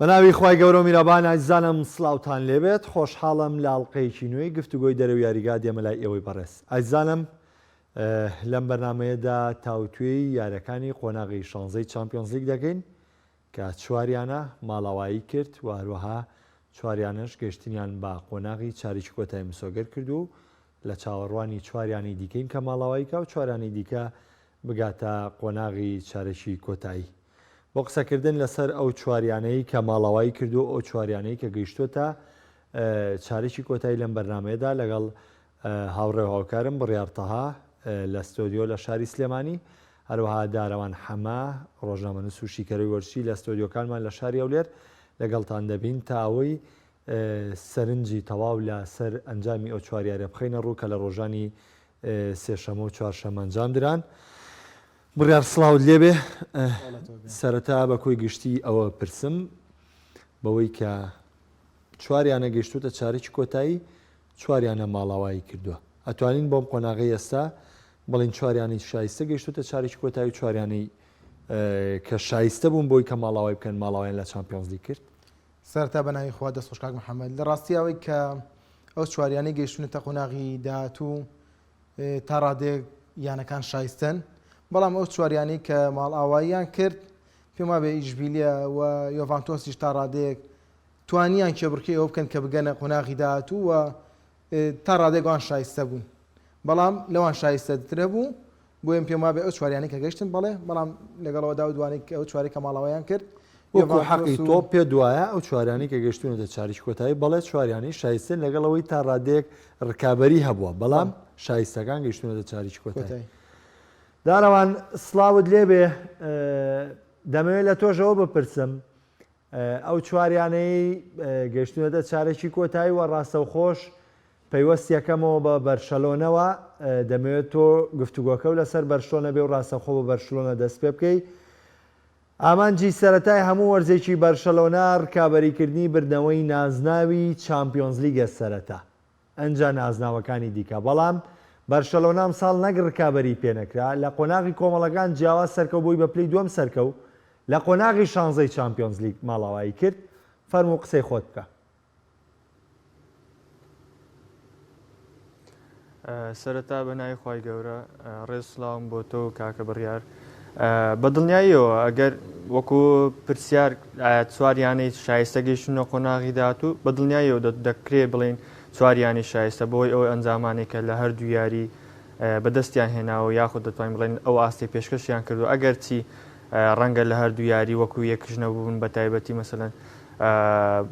بەناوی خوای گەورەو میرەبان ئازیزانم سڵاوتان لێبێت خۆشحاڵم لە ئەڵقەیەکی نوێی گفتوگۆی دەرەوی یاریگا دێمە لای ئێوەی بەڕێز ئازیزانم لەم بەرنامەیەدا تاوتوێی یارەکانی قۆناغی شانزەی چامپیۆنزلیگ دەکەین کە چواریانە ماڵاوایی کرد و هەروەها چواریانەش گەشتنیان بە قۆناغی چاریکی کۆتایی مسۆگەر کرد و لە چاوەڕوانی چواریانی دیکەین کە ماڵاوایی کا و چواریانی دیکە بگاتە قۆناغی چارەکی کۆتایی. بۆ قسەکردن لەسەر ئەو چواریانەی کە ماڵاوایی کردو ئەو چواریانەی کە گەیشتۆتە چارەکی کۆتایی لەم بەرنامەیەدا لەگەڵ هاوڕێ و هاوکارم بڕیار تەها لە ستۆدیۆ لە شاری سلێمانی، هەروەها دارەوان حەمە، ڕۆژنامەنووس و شیکەرەوەی وەرزشی لە ستۆدیۆکانمان لە شاری هەولێر لەگەڵتان دەبین تا ئەوەی سەرنجی تەواو لە سەر ئەنجامی ئەو چوار یاریە بخەینە ڕوو کە لە ڕۆژانی سێشەمە و چوارشەمە ئەنجام دران. بڕیار سڵاوت لێبێ سەرەتا بە کۆی گشتی ئەوە پرسم بەوەی کە چواریانە گەیشتوتە چارەکی کۆتایی چواریانە ماڵاوایی کردووە ئەتوانین بۆم قۆناغی ئێستا بڵین چواریانی شایستە گەیشتوتە چارەکی کۆتایی و چواریانەی کە شایستە بوون بۆی کە ماڵاوای بکەن ماڵاوایان لە چامپیۆنزلی کرد سەرەتا بە ناوی خوا دەست خۆش کاک محەممەد لە ڕاستی ئەوەی کە ئەو چواریانەی گەیشتونەتە قۆناغی داهاتوو تا ڕادەیەک یانەکان شایستەن بەڵام ئەو چواریانەی کە ماڵئاواییان کرد پێم وابێ ئیشبیلیە و یۆڤانتۆسیش تا ڕادەیەک توانیان کێبڕکێ ئەوە بکەن کە بگەنە قۆناغی داهاتوو و تا ڕادەیەک ئەوان شایستە بوون بەڵام لەوان شایستەتر هەبوو بۆیە من پێم وابێ ئەو چواریانەی کە گەیشتن بەڵێ بەڵام لەگەڵەوەدا ئەو دوانەی ئەو چوارەی کە ماڵاوایان کرد وەکو حەقی تۆ پێت وایە ئەو چواریانەی کە گەیشتوونەتە چاریکی کۆتایی بەڵێ چواریانەی شایستەن لەگەڵ ئەوەی تا ڕادەیەک ڕکابەری هەبووە بەڵام شایستەکان گەیشتوونەتە چاریکی کۆتایی دارەوان سڵاوت لێبێ دەمەوێت لە تۆشەوە بپرسم ئەو چواریانەی گەیشتوونەتە چارەکی کۆتایی و ڕاستەوخۆش پەیوەست یەکەمەوە بە بەرشەلۆنەوە، دەمەوێت تۆ گفتوگۆکەو لەسەر بەرشلۆنە بێ و ڕاستەوخۆ بە بەرشلۆنە دەست پێ بکەی. ئامانجی سەرەتای هەموو وەرزێکی بەرشەلۆنە ڕکابەریکردنی بردنەوەی نازناوی چامپیۆنزلیگە سەرەتا. ئەنجا نازناوەکانی دیکە، بەڵام بەرشەلۆنە ئەمساڵ نەک رکابەریی پێنەکرا، لە قۆناغی کۆمەڵەکان جیاواز سەرکەو بووی بە پلەی دووەم سەرکەو، لە قۆناغی شانزەی چامپیۆنزلیگ ماڵاوایی کرد، فەرموو قسەی خۆت بکە. سەرەتا بە ناوی خوای گەورە ڕێز سڵاوم بۆ تۆ و کاکە بڕیار بە دڵنیاییەوە ئەگەر وەکو پرسیار چوار یانەی شایستە گەیشتونە قۆناغی داهاتوو بە دڵنیاییەوە دەکرێ بڵێین چوار یانەی شایستە بەهۆی ئەو ئەنجامانەی کە لە هەردوو یاری بەدەستیان هێناوە یاخود دەتوانین بڵێن ئەو ئاستەی پێشکەشیان کردو ئەگەرچی ڕەنگە لە هەردوو یاری وەکو یەکش نەبوون بە تایبەتی مەسەلەن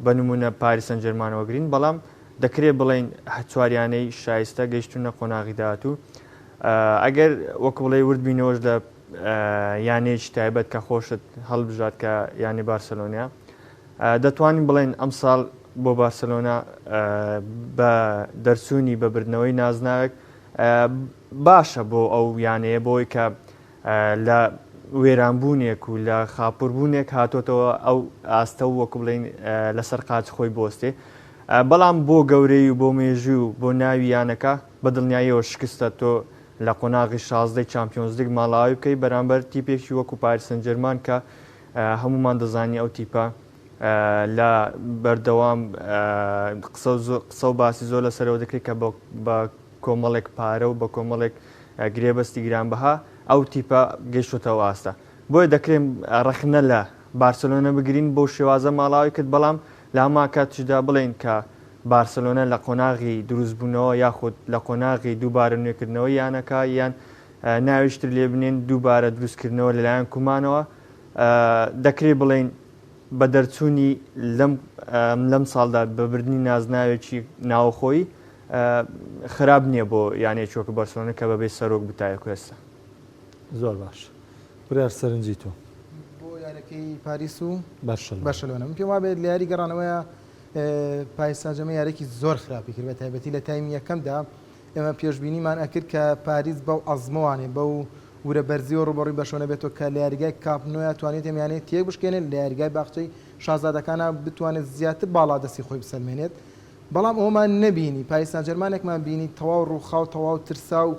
بە نمونە پاریس سانجێرمانەوە گرین بەڵام دەکرێ بڵێین چوار یانەی شایستە گەیشتونە قۆناغی داهاتوو ئەگەر وەکو بڵێ ورد بینەوەش لە یانەیەکی تایبەت کە خۆشت هەڵبژارد کە یانەی بارسەلۆنیا دەتوانین بڵێن ئەمساڵ بۆ بارسەلۆنا بە دەرچوونی بە بردنەوەی نازناوێک باشە بۆ ئەو یانەیە بۆی کە لە وێرانبوونێک و لە خاپوربوونێک هاتۆتەوە ئەو ئاستە و وەکو بڵێین لەسەر قاچ خۆی بۆستێ بەڵام بۆ گەورەی و بۆ مێژوو و بۆ ناوی یانەکە بە دڵنیاییەوە شکستە تۆ لە قۆناغی شازدەی چامپیۆنزلیگ ماڵاوی بکەی بەرامبەر تیپێکی وەکو پاریس سانجێرمان کە هەمومان دەزانی ئەو تیپە لە بەردەوام قسە و باسی زۆر لەسەرەوە دەکرێت کە بە کۆمەڵێک پارە و بە کۆمەڵێک گرێبەستی گرانبەها ئەو تیپە گەیشتۆتە ئەو ئاستە. بۆیە دەکرێ ڕەخنە لە بارسێلۆنا بگرین بەو شێوازە ماڵاوی کرد، بەڵام لە هەمان کاتیشدا بڵێین کە بارسێلۆنا لە قۆناغی دروستبوونەوە یاخود لە قۆناغی دووبارە نوێکردنەوەی یانەکە یان ناویش تر لێ بنێن دووبارە دروستکردنەوە لەلایەن کومانەوە دەکرێ بڵێین بە دەرچوونی لەم لەم ساڵدا بە بردنی نازناوێکی ناوەخۆیی خراپ نییە بۆ یانەیەکی وەکو بەرشلۆنە کە بەبێ سەرۆک بتایەکو ئێستا. زۆر باش بڕیار سەرنجی تۆ. بۆ یاریەکەی پاریس و بەرشەلۆنە من پێم وابێت لە یاری گەڕانەوەیە پاریس سانجەرمە یاریەکی زۆر خراپی کرد بە تایبەتی لە تایمی یەکەمدا ئێمە پێشبینیمان ئەکرد کە پاریس بەو عەزمەوانێ بەو ورە بەرزیەوە ڕوبەڕوی بەرشەلۆنە بێتەوە کە لە یاریگای کامپ نۆیا توانێت ئەم یانەیە تێک بشکێنێت لە یاریگای باخچەی شازادەکانە بتوانێت زیاتر باڵادەستی خۆی بسەلمێنێت بەڵام ئەوەمان نەبینی، پاریس سانجێرمانێکمان بینی تەواو ڕووخاو، تەواو ترساو،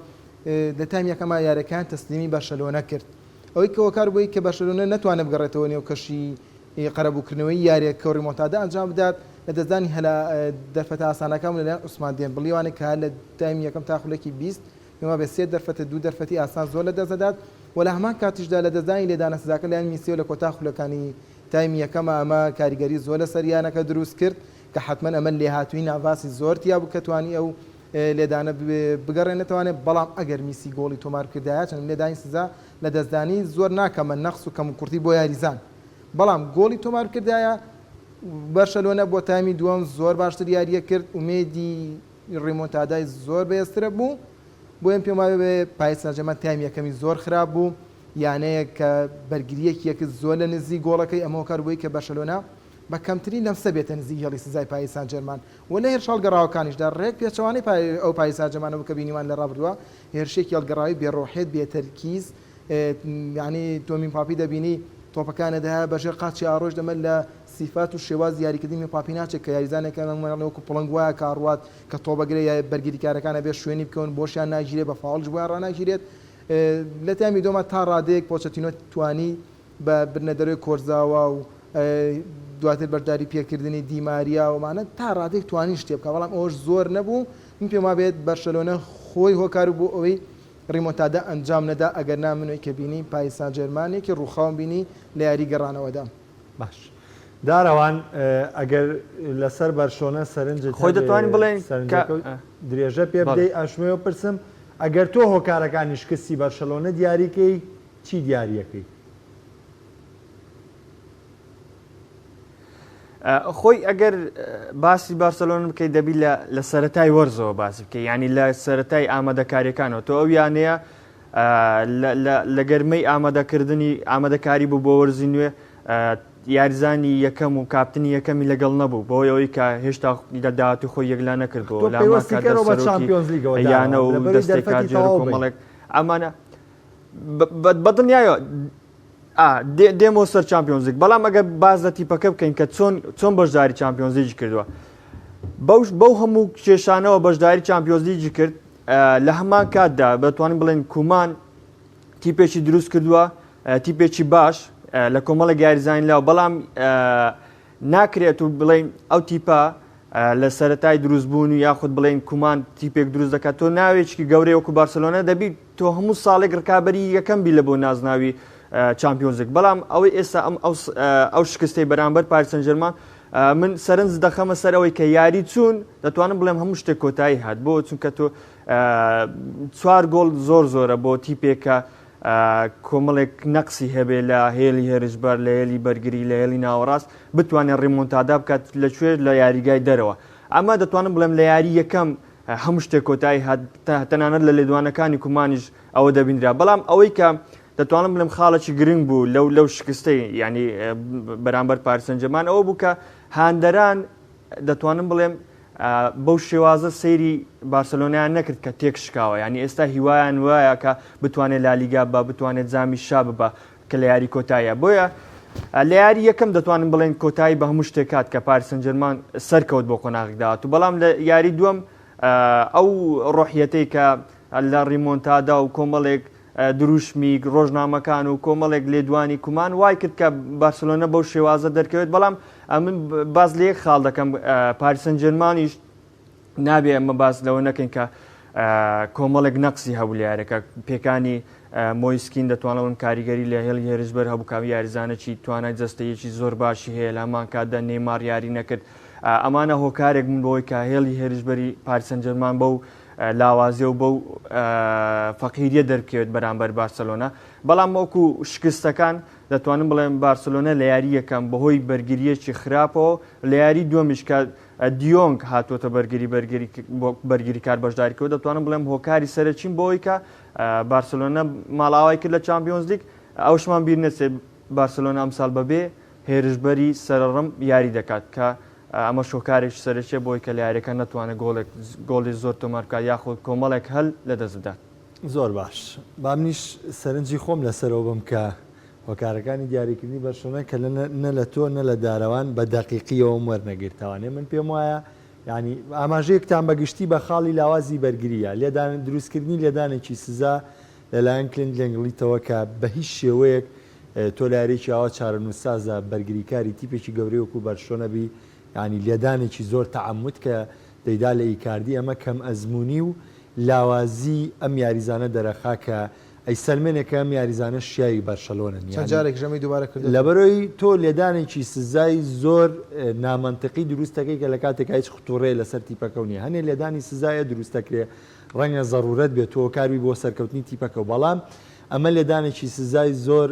لە تایمی یەکەما یارییەکەیان تەسلیمی بەرشەلۆنە کرد. ئەوەی کە هۆکار بووی کە بەرشەلۆنە نەتوانێت بگەڕێتەوە نێو کەشی قەرەبووکردنەوەی یارییەکە و ریمۆنتادا ئەنجام بدات، لەدەستدانی هەلە دەرفەتە ئاسانەکان بوو لەلایەن عوسمان دێمبڵیوانێک کە هەر لە تایمی یەکەم تا خولەکی 20 پێم وابێت سێ دەرفەتە دوو دەرفەتی ئاسان زۆر لەدەست دەدات و لە هەمان کاتیشدا لەدەستدانی لێدانە سزاکە لەلایەن میسیەوە لە کۆتا خولەکانی تایمی یەکەمە ئەمە کاریگەری زۆر لەسەر یانەکە دروست کرد کە حەتمەن ئەمە لێهاتوویی ناڤاسی زۆر تیا بوو کە توانی ئەو لێدانە بگەڕێنێتەوانێ بەڵام ئەگەر میسی گۆڵی تۆمار بکردایە چەند لێدانی سزا لەدەستدانی زۆر ناکەمە نەقس و کەموکورتی بۆ یاریزان بەڵام گۆڵی تۆمار بکردایە بەرشەلۆنە بۆ تایمی دووەم زۆر باشتر یارییە کرد ئومێدی ڕیمۆنتادای زۆر بەهێزترە بوو بۆیە پێم وایە پاریس سانجێرمان تایمی یەکەمی زۆر خراپ بوو یانەیەک کە بەرگرییەکی یەکرد زۆر لە نزیک گۆڵەکەی ئەمە هۆکار بووی کە بەرشەلۆنە بە کەمترین لەمسە بێتە نزیک هێڵی سزای پاریس سانجێرمان و لە هێرشە هەڵگەڕاوەکانیشدا ڕێک پێچەوانەی ئەو پاریس سانجێرمانە بوو کە بینیمان لە ڕابردووە هێرشێکی هەڵگەڕاوی بێ ڕۆحیەت بێ تەرکیز یانی تۆ میمپاپی دەبینی تۆپەکانە دەها بە ژێر قاچی ئاڕۆیشت ئەمە لە سیفات و شێوازی یاریکردنی میمپاپی ناچێت کە یاریزانێکە وەکو پڵنگ وایە کە ئەڕوات کە تۆپەگرێ یا بەرگریکارەکان ئەبێ شوێنی بکەون بۆشیان ناگیرێ بە فاوڵیش بۆیان ڕاناگیرێت لە تایمی دۆما تا ڕادەیەک پۆچەتینۆ توانی بە بردنە دەرەوەی کۆرزاوا و دواتر بەشداری پێکردنی دیماریا و ئەمانە تا ڕادەیەک توانی شتێ بکا بەڵام ئەوەش زۆر نەبوو من پێم وابێت بەرشەلۆنە خۆی هۆکار بوو بۆ ئەوەی ڕیمۆنتادا ئەنجام نەدا ئەگەر نا من ئەوی کە بینیم پاریس سان جێرمان یەکی ڕووخاوم بینی لە یاری گەڕانەوەدا. باش دارەوان ئەگەر لەسەر بەرشۆنە سەرنجت خۆی هەبێ دەتوانین بڵێین کە سەرنجەکە درێژە پێ بەڵێ. بدەی ئەشمەوێ پرسم ئەگەر تۆ هۆکارەکانی شکستی بەرشەلۆنە دیاری کەی چی دیاریەکەی؟ خۆی ئەگەر باسی بارسەلۆن بکەیت دەبی لە سەتای وەرزەوە باسی بکەی ینی لە سەتای ئامادەکاریەکانەوە تۆ ئەو یانەیە لە گەرمەی ئامادەکردنی ئامادەکاری بوو بۆ وەرزی نوێ یاریزانی یەکەم و کاپتنی یەکەمی لەگەڵ نەبوو بۆ ئەوەی کە هێشتا لە داهاتوو خۆی یەکلا نەکردەوە لە یانە و دەستێکا کۆمەڵێک ئەمانە بەدڵنیایەوە دێمەوە سەر چامپیۆنزلیگ بەڵام ئەگەر باز لە تیپەکە بکەین کە چۆن چۆن بەشداری چامپیۆنزلیگی کردووە بەوش بەو هەموو کێشانەوە بەشداری چامپیۆنزلیگی کرد لە هەمان کاتدا بەتوانین بڵێن کومان تیپێکی دروست کردووە تیپێکی باش لە کۆمەڵێک یاریزانانی لاو بەڵام ناکرێت و بڵێن ئەو تیپە لە سەرەتای دروستبوون و یاخود بڵێن کومان تیپێک دروست دەکات تۆ ناوێکی گەورەی وەکو بارسلۆنە دەبی تۆ هەموو ساڵێک ڕکابی یەکەم بی لە بۆ نازناوی چامپیۆنزلیگ بەڵام ئەوەی ئێستا ئەم ئەو شکستەی بەرامبەر پاریس سانجێرمان من سەرنج دەخەمە سەر ئەوەی کە یاری چوون دەتوانم بڵێم هەموو شتێک کۆتایی هات بۆ چونکە تۆ چوار گۆڵ زۆر زۆرە بۆ تیپێکە کۆمەڵێک نەقسی هەبێ لە هێلی هێرشبەر لە هێلی بەرگری لە هێلی ناوەڕاست بتوانێت ڕیمۆنتادا بکات لە کوێ لە یاریگای دەرەوە ئەمە دەتوانم بڵێم لە یاری یەکەم هەموو شتێک کۆتایی هات تەنانەت لە لێدوانەکانی کومانیش ئەوە دەبینرا بەڵام ئەوەی کە دەتوانم بڵێم خاڵێکی گرنگ بوو لەو لەو شکستەی ینی بەرامبەر پارسەنجەمان ئەوە بوو کە هاندەران دەتوانم بڵێم بەو شێوازە سەیری بارسەلۆنایان نەکرد کە تێک شکاوە یانی ئێستا هیوایان وایە کە بتوانێت لالیگا بە بتوانێت جامی شا ببا کە لە یاری کۆتاییە بۆیە لە یاری یەکەم دەتوانم بڵێن کۆتایی بە هەموو شتێک کات کە پاریس سانجێرمان سەرکەوت بۆ قۆناغی داهاتوو بەڵام لە یاری دووەم ئەو ڕۆحیەتەی کە لە ڕیمۆنتادا و کۆمەڵێک دروشمی ڕۆژنامەکان و کۆمەڵێک لێدوانی کومان وای کرد کە بارسلۆنە بەو شێوازە دەرکەوێت بەڵام ئەمن باز لە یەک خاڵ دەکەم پاریس سانجێرمانیش نابێ ئەمە باس لەوە نەکەین کە کۆمەڵێک نەقسی هەبوو لە یاریەکە پێکانی مۆیسکین دەتوانم کاریگەری لە هێڵی هێرشبەر هەبوو کام یاریزانێکی توانای جەستەیەکی زۆر باشی هەیە لە هەمان کاتدا نێمار یاری نەکرد ئەمانە هۆکارێک بوون بۆی کە هێڵی هێرشبەری پاریس سانجێرمان بەو لاوازیە و بەو فەقیریە دەربکەوێت بەرامبەر بارسەلۆنا بەڵام وەکو شکستەکان دەتوانم بڵێم بارسلۆنە لە یاری یەکەم بەهۆی بەرگریەکی خراپەوە لە یاری دووەمیش کە دیۆنگ هاتووەتە بەرگری بەرگری بەرگریکار بەشداری کردووە دەتوانم بڵێم هۆکاری سەرەکین بۆ ئەوەی کە بارسلۆنە ماڵئاوای کرد لە چامپیۆنزلیگ ئەوشمان بیر نەچێت بارسلۆنە ئەمساڵ بەبێ هێرشبەری سەرەڕم یاری دەکات کە ئەمەش هۆکارێکی سەرەکیە بۆی کە لە یاریەکە نەتوانێت گۆڵێک گۆڵی زۆر تۆمار بکات یاخود کۆمەڵێک هەل لەدەست بدات. زۆر باش با منیش سەرنجی خۆم لەسەرەوە بم کە هۆکارەکانی دیاریکردنی بەرشلۆنە کە نە لە تۆ نە لە دارەوان بە دەقیقیەوەم وەرنەگرتەوانێ من پێم وایە یانی ئاماژەیەکتان بە گشتی بە خاڵی لاوازی بەرگریە لێدان دروستکردنی لێدانێکی سزا لەلایەن کلینت لێنگڵیتەوە کە بە هیچ شێوەیەک. تۆ لە یارییەکی ئاوا چارەنووسسازدا بەرگریکاری تیپێکی گەورەی وەکو بەرشلۆنە بی یانی لێدانێکی زۆر تەعەمود کە دەیدا لە ئیکاردی ئەمە کەم ئەزموونی و لاوازی ئەم یاریزانە دەرەخا کە ئەیسەلمێنێ کە ئەم یاریزانە شیاوی بەرشەلۆنە نیە چەند جارێکیش ئەمەی دووبارە کردۆتەوە. لەبەرئەوەی تۆ لێدانێکی سزای زۆر نامەنتقی دروست دەکەی کە لە کاتێکا هیچ ختوڕەیە لەسەر تیپەکەو نیە هەنێ لێدانی سزایە دروست دەکرێ ڕەنگە زەڕورەت بێت و هۆکار بی بۆ سەرکەوتنی تیپەکەو بەڵام ئەمە لێدانێکی سزای زۆر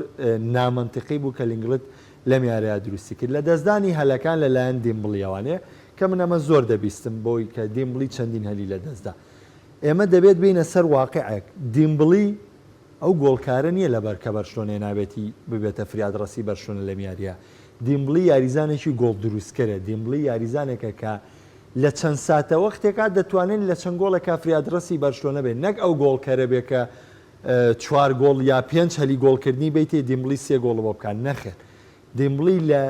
نامەنتقی بوو کە لینگڵت لەم یارەیا دروستی کرد. لەدەستدانی هەلەکان لەلایەن دیمبڵیەوانێ کە من ئەمە زۆر دەبیستم بۆی کە دیمبڵی چەندین هەلی لەدەستدا. ئێمە دەبێت بێینە سەر واقیعێک دیمبڵی ئەو گۆڵکارە نیە لەبەر کە بەرشلۆنە نابێتی ببێتە فریادڕەسی بەرشلۆنە لەم یاریە. دیمبڵی یاریزانێکی گۆڵ دروستکەرە، دیمبڵی یاریزانێکە کە لە چەند ساتەوەختێکا دەتوانێت لە چەند گۆڵێکا فریادڕەسی بەرشلۆنە بێت نەک ئەو گۆڵکەرە بێ کە چوار گۆڵ یا پێنج هەلی گۆڵکردنی بەیتێ دیمبڵی سێ گۆڵ بۆ بکات نەخێر دیمبڵی لە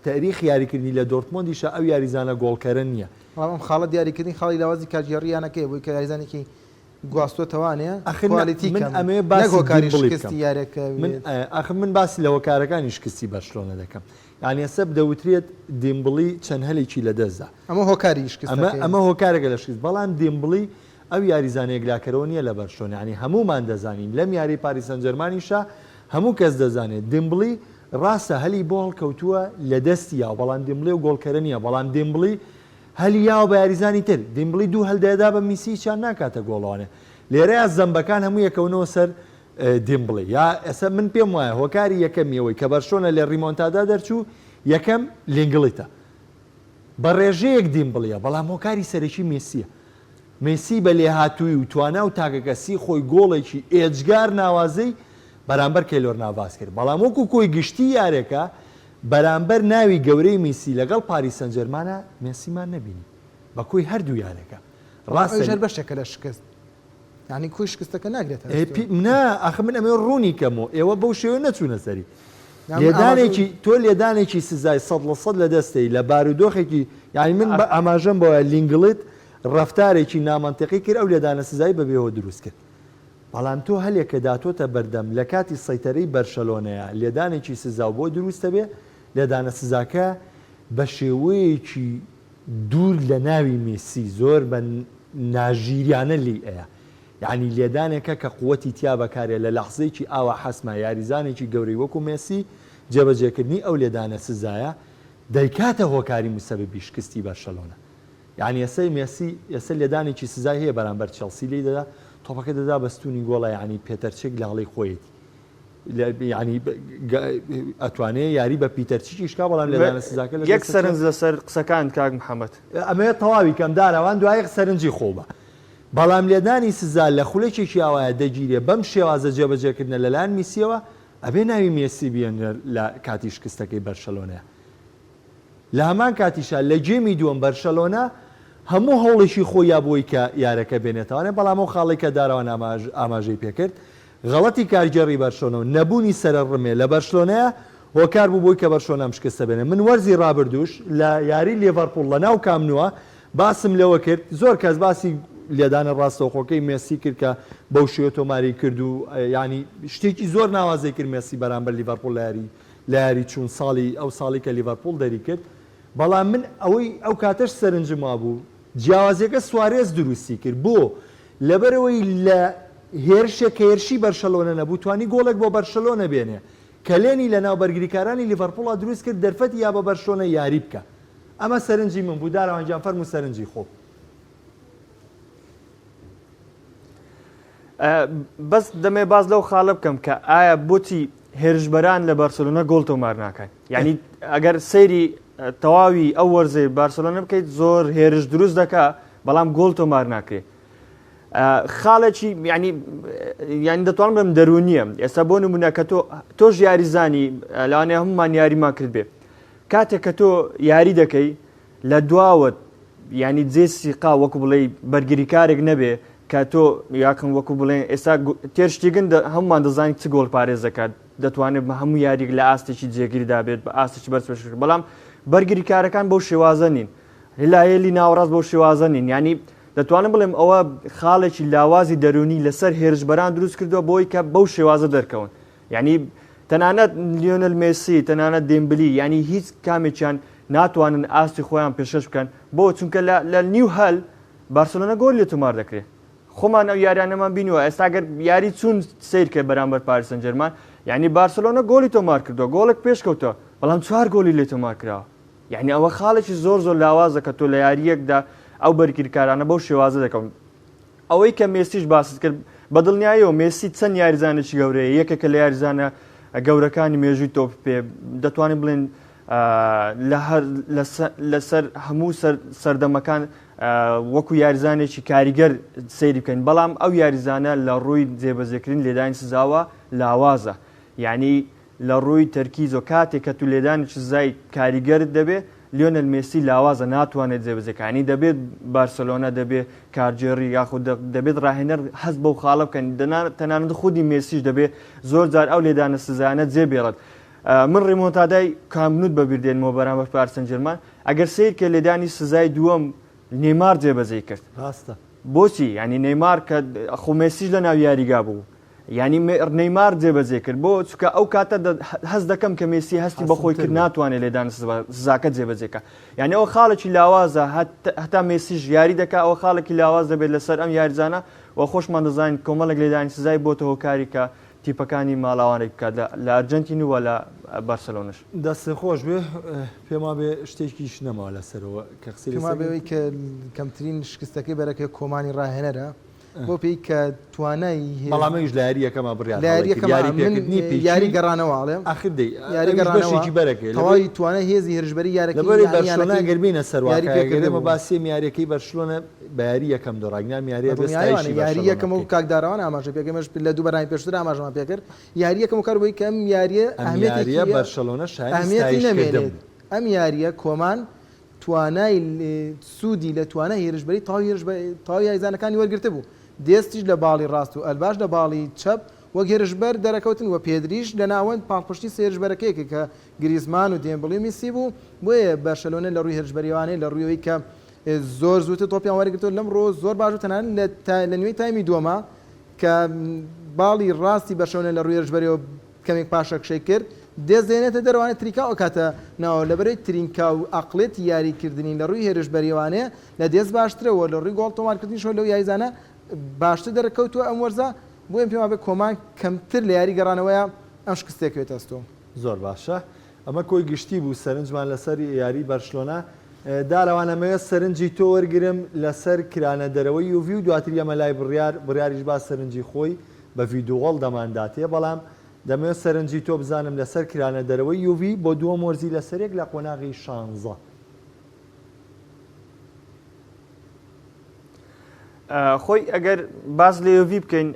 تاریخ یاریکردنی لە دۆرتمۆندیشا ئەو یاریزانە گۆڵکەرە نییە. بەڵام ئەم خاڵە دیاریکردنی خاڵی لاوازی کارگێڕی یانەکەیە بۆی کە یاریزانێکی گواستۆتەوانێ ئەخر نا کوالیتی من کەم ئەمەوێ نەک باسی هۆکاری دیمبڵی شکستی بکەم یاریەکە من بێت. ئەخر من باسی لە هۆکارەکانی شکستی بەرشلۆنە دەکەم یانی ئێستا دەوترێت دیمبڵی چەند هەلێکی لەدەستدا ئەمە هۆکاری ئەمە شکستەکەیە. ئەمە هۆکارێکە لە شکست بەڵام دیمبڵی ئەو یاریزانە یەکلاکەرەوە نییە لە بەرشلۆنە، یانی هەموومان دەزانین لەم یاریی پاریس سانجێرمانیشا هەموو کەس دەزانێت دیمبڵی ڕاستە هەلی بۆ هەڵکەوتووە لە دەستی یاوە بەڵام دیمبڵی ئەو گۆڵکەرە نییە بەڵام دیمبڵی هەلی یاوە بە یاریزانی تر دیمبڵی دوو هەل دەدا بە میسی هیچیان ناکاتە گۆڵەوانێ لێرەیا زەمبەکان هەموو یەکەونەوە سەر دیمبڵی یا ئێستا من پێم وایە هۆکاری یەکەمی ئەوەی کە بەرشلۆنە لە ریمۆنتادا دەرچوو یەکەم لینگڵیتە بە ڕێژەیەک دیمبڵیە بەڵام هۆکاری سەرەکی مێسیە مێسی بە لێهاتوویی و توانا و تاکەکەسی خۆی گۆڵێکی ئێجگار ناوازەی بەرامبەر کەیلۆر ناڤاس کرد، بەڵام وەکو کۆی گشتی یارێکە بەرامبەر ناوی گەورەی میسی لەگەڵ پاریس سانجێرمانا مێسیمان نەبینی بە کۆی هەردوو یارێکە بەڵام ڕاستە ئەویش هەر بەشێکە لە شکست یانی کۆی شکستەکە ناگرێتە ئێ ئەستۆ. پی نا ئاخر من ئەمەوێ ڕوونی کەمەوە ئێوە بەو شێوەیە نەچوونە سەری نا من ئاماژە لێدانێکی تۆ لێدانێکی سزای 100% لە دەستەی لە بارودۆخێکی یانی من بە ئاماژەم بەوە لینگڵت ڕەفتارێکی نامەنتیقی کرد ئەو لێدانە سزای بە بێهۆ دروست کرد بەڵام تۆ هەلێک کە داتۆتە بەردەم لە کاتی سەیتەرەی بەرشەلۆنەیە لێدانێکی سزاو بۆ دروست دەبێ لێدانە سزاکە بە شێوەیەکی دوور لە ناوی مێسی زۆر بە ناژیریانە لێی ئەیا یانی لێدانێکە کە قوەتی تیا بەکارێ لە لەحزەیەکی ئاوا حەسما یاریزانێکی گەورەی وەکو مێسی جێبەجێکردنی ئەو لێدانە سزایە دەیکاتە هۆکاری موسەببی شکستی بەرشەلۆنە یانی ئێستا مێسی ئێستا لێدانێکی سزای هەیە بەرامبەر چێڵسی لێی دەدا تۆپەکە دەدا بە ستونی گۆڵە یانی پێتەر چێک لە هەڵەی خۆیەتی یانی ئەتوانێ یاری بە پیتەر چیکیش کا بەڵام لێدانە سزاکە لە یەک سەرنج لەسەر قسەکانت کاک محەممەد. ئەمەوێت تەواوی کەم داراوان دوایەک سەرنجی خۆو بە بەڵام لێدانی سزا لە خولەکێکی ئاوایە دەگیرێ بەم شێوازە جێبەجێکردنە لەلایەن میسیەوە ئەبێ ناوی مێسی بێنرێ لە کاتی شکستەکەی بەرشەلۆنەیە لە هەمان کاتیشا لە گێمی دووەم بەرشەلۆنە هەموو هەوڵێکی خۆی یا بۆی کە یارەکە بێنێتەوانێ بەڵام ئەو خاڵەی کە داراوان ئاماژەی پێکرد غەڵەتی کارگێڕی بەرشلۆنە و نەبوونی سەرە ڕمێ لە بەرشلۆنەیە هۆکار بوو بۆی کە بەرشلۆنە ئەم شکستە بێنێ من وەرزی ڕابردووش لە یاری لیڤەرپوڵ لە ناو کامپ نووە باسم لەوە کرد زۆر کەس باسی لێدانە ڕاستەوخۆکەی مێسی کرد کە بەو شێوە تۆماری کرد و یانی شتێکی زۆر ناوازەی کرد مێسی بەرامبەر لیڤەرپوڵ لە یاری لە یاری چوون ساڵی ئەو ساڵی کە لیڤەرپوڵ دەری کرد بەڵام من ئەوەی ئەو کاتەش سەرنجم وابوو جیاوازیەکە سوارێز دروستی کرد بۆ؟ لەبەرئەوەی لە هێرشێک کە هێرشی بەرشەلۆنە نەبوو توانی گۆڵێک بۆ بەرشەلۆنە بێنێ کەلێنی لەناو بەرگریکارانی لیڤەرپوڵا دروست کرد دەرفەتی یا بە بەرشلۆنە یاری بکا ئەمە سەرنجی من بوو داراوان گیان فەرموو سەرنجی خۆو. بەس دەمێ باس لەو خاڵە بکەم کە ئایا بۆچی هێرشبەران لە بارسلۆنە گۆڵ تۆمار ناکەن یعنی ئەگەر سەیری تەواوی ئەو وەرزەی بارسلۆنە بکەیت زۆر هێرش دروست دەکا بەڵام گۆڵ تۆمار ناکرێت خاڵێکی ینی یان دەتوانم بم دەرونیە ئێستا بۆ نمونە کە تۆ تۆش یاریزانی لەوانەیە هەمومان یاریمان کرد بێ کاتێک کە تۆ یاری دەکەی لە دواوەت یانی جێ سیقا وەکو بڵێی بەرگریکارێک نەبێ کە تۆ یاکن وەکو بڵێن ئێستا تێرشتیگن هەمومان دەزانین چ گۆڵ پارێز دەکات دەتوانێت بە هەموو یاریک لە ئاستێکی جێگیردا بێت بە ئاستێکی بەرز پێشکەش بەڵام بەرگریکارەکان بەو شێوازە نین هلایەلی ناوەڕاست بەو شێوازە نین ینی دەتوانم بڵێم ئەوە خاڵێکی لاوازی دەرونی لەسەر هێرشبەران دروست کردووە بۆی کە بەو شێوازە دەرکەون یعنی تەنانەت لیۆنل مێسی تەنانەت دێمبلی ینی هیچ کامێکیان ناتوانن ئاستی خۆیان پێشکەش بکەن بۆ چونکە لە نیو هەل بارسلۆنە گۆل لێ تۆمار دەکرێت خۆمان ئەو یاریانەمان بینیوە ئێستا گەر یاری چوون سیر کە بەرامبەر پاریس سانجێرمان یعنی بارسلۆنە گۆلی تۆمار کردووە گۆڵێک پێشکەوتووە بەڵام چوار گۆلی لێ تۆمار کراوە یعنی ئەوە خاڵێکی زۆر زۆر لاوازە کە تۆ لە یاریەکدا ئەو بەرگریکارانە بەو شێوازە دەکەون ئەوەی کە مێسیش باست کرد بە دڵنیاییەوە مێسی چەند یاریزانێکی گەورەیە یەکێکە لە یاریزانە گەورەکانی مێژووی تۆپ پێ دەتوانین بڵێن لەسەر هەموو سەردەمەکان وەکو یاریزانێکی کاریگەر سەیری بکەین بەڵام ئەو یاریزانە لە ڕووی جێبەجێکردنی لێدانی سزاوە لاوازە یعنی لە ڕووی تەرکیز و کاتێک کە تو لێدانی سزای کاریگەرت دەبێت لیۆنەل مێسی لاوازە ناتوانێت جێبەجێکانی دەبێت بارسلۆنا دەبێت کارگێڕی یاخود دەبێت ڕاهێنەر هەست بەو خاڵە بکەن تەنانەت خودی مێسیش دەبێت زۆر جار ئەو لێدانە سزانە جێ بێڵێت من ڕیمۆنتادای کامپ نوت بەبیر دێنمەوە بەرامبەر پاریس سانجێرمان ئەگەر سەیر کە لێدانی سزای دووەم نێمار جێبەجێی کرد ڕاستە بۆچی ینی نەیمار کە خۆ مێسیش لە ناو یاریگا بوو ینی نەیمار جێبەجێ کرد بۆ چکە ئەو کاتە هەست دەکەم کە مێسی هەستی بەخۆی کرد ناتوانێت لێدان سزاکە جێبەجێکە یعنی ئەو خاڵێکی لاوازە هەتا مێسیش یاری دەکا ئەو خاڵێکی لاواز دەبێت لەسەر ئەم یاریزانە و خۆشمان دەزانین کۆمەڵێک لێدانی سزای بۆتە هۆکاری کە تیپەکانی ماڵاوانێک بکات لە ئەرجەنتین و لە بارسەلۆنەش. دەستت خۆش بێ پێم وابێ شتێکیش نەماوە لەسەرەوە کە قسەی پێم لەسەر وابێ ئەوەی کە کەمترین شکستەکەی بەرەکەی کۆمانی ڕاهێنەرە بۆ پێی کە توانای هێز بەڵام ئەویش لە یاری یەکەما بڕیار لە یاری هەڵەی کرد یەکەما یاری من پێکردنی پیکی یاری گەڕانەوە ئەڵێم ئاخر دەی یاری ئەویش گەڕانەوە بەشێکی بەرەکەی لەبەر تەواوی توانای هێزی هێرشبەری یارەکەی لەبەرەی یانی بەرشلۆنە یانەکەی ئەگەر بینە سەر یاری واقع پێکردبوو. ئەگەر ئێمە باسی ئەم یاریەکەی بەرشلۆنە بە یاری یەکەم دۆڕا گنام یاریە بێ بەدڵنیایەوە ستایشی یاری بەرشەلۆنە یەکەم وەکو بکەین. کاک دارەوان ئاماژەی پێکرد ئێمەش لە دوو بەرنامەی پێشووتر ئاماژەمان پێکرد یاری یەکەم و کار بۆی کە ئەم یاریە ئەم ئەهمیەتێکی یاریە بەرشەلۆنە شایەنی ئەهمیەتی ستایش کردن نەمێنێت بوو. ئەم یاریە کۆمان توانای سوودی لە توانای هێرشبەری تەواوی هێرش تەواوی یاریزانەکانی وەرگرتبوو دێستیش لە باڵی ڕاست و ئەلباش لە باڵی چەپ وەک هێرشبەر دەرەکەوتن و پێدریش لە ناوەند پاڵپشتی سێ هێرشبەرەکەی کرد کە گریزمان و دێمبڵی و میسی بوو بۆیە بەرشەلۆنە لە ڕووی هێرشبەریەوانەی لە ڕووی ئەوەی کە زۆر زووتر تۆپیان وەرگرتەوە لەمڕۆ زۆر باش و تەنانەت لە نیوەی تایمی دووەما کە باڵی ڕاستی بەرشەلۆنە لە ڕووی هێرشبەریەوە کەمێک پاشەکشەی کرد دێست دێنێتە دەرەوانێ ترینکاو ئەکاتە ناوەوە لەبەرەی ترینکاو ئەقڵێتی یاریکردنی لە ڕووی هێرشبەریەوانێ لە دێست باشترە و لە ڕووی گۆڵ تۆمارکردنیشەوە لەو یاریزانە باشتر دەرکەوتووە ئەم وەرزە بۆیە پێم وابێ کۆمان کەمتر لە یاری گەڕانەوەیە ئەم شکستەیە کەوێتە ئەستۆ. زۆر باشە ئەمە کۆی گشتی بوو سەرنجمان لەسەر یاری بەرشلۆنە دارەوان ئەمەوێت سەرنجی تۆ وەرگرم لەسەر کرانە دەرەوەی یوڤی و دواتر یەمە لای بڕیار بڕیاریش با سەرنجی خۆی بە ڤیدۆڵ دەمانداتێ بەڵام دەمەوێت سەرنجی تۆ بزانم لەسەر کرانە دەرەوەی یوڤی بۆ دووەم وەرزی لەسەرێک لە قۆناغی شانزە. خۆی ئەگەر باس لە یۆڤی بکەین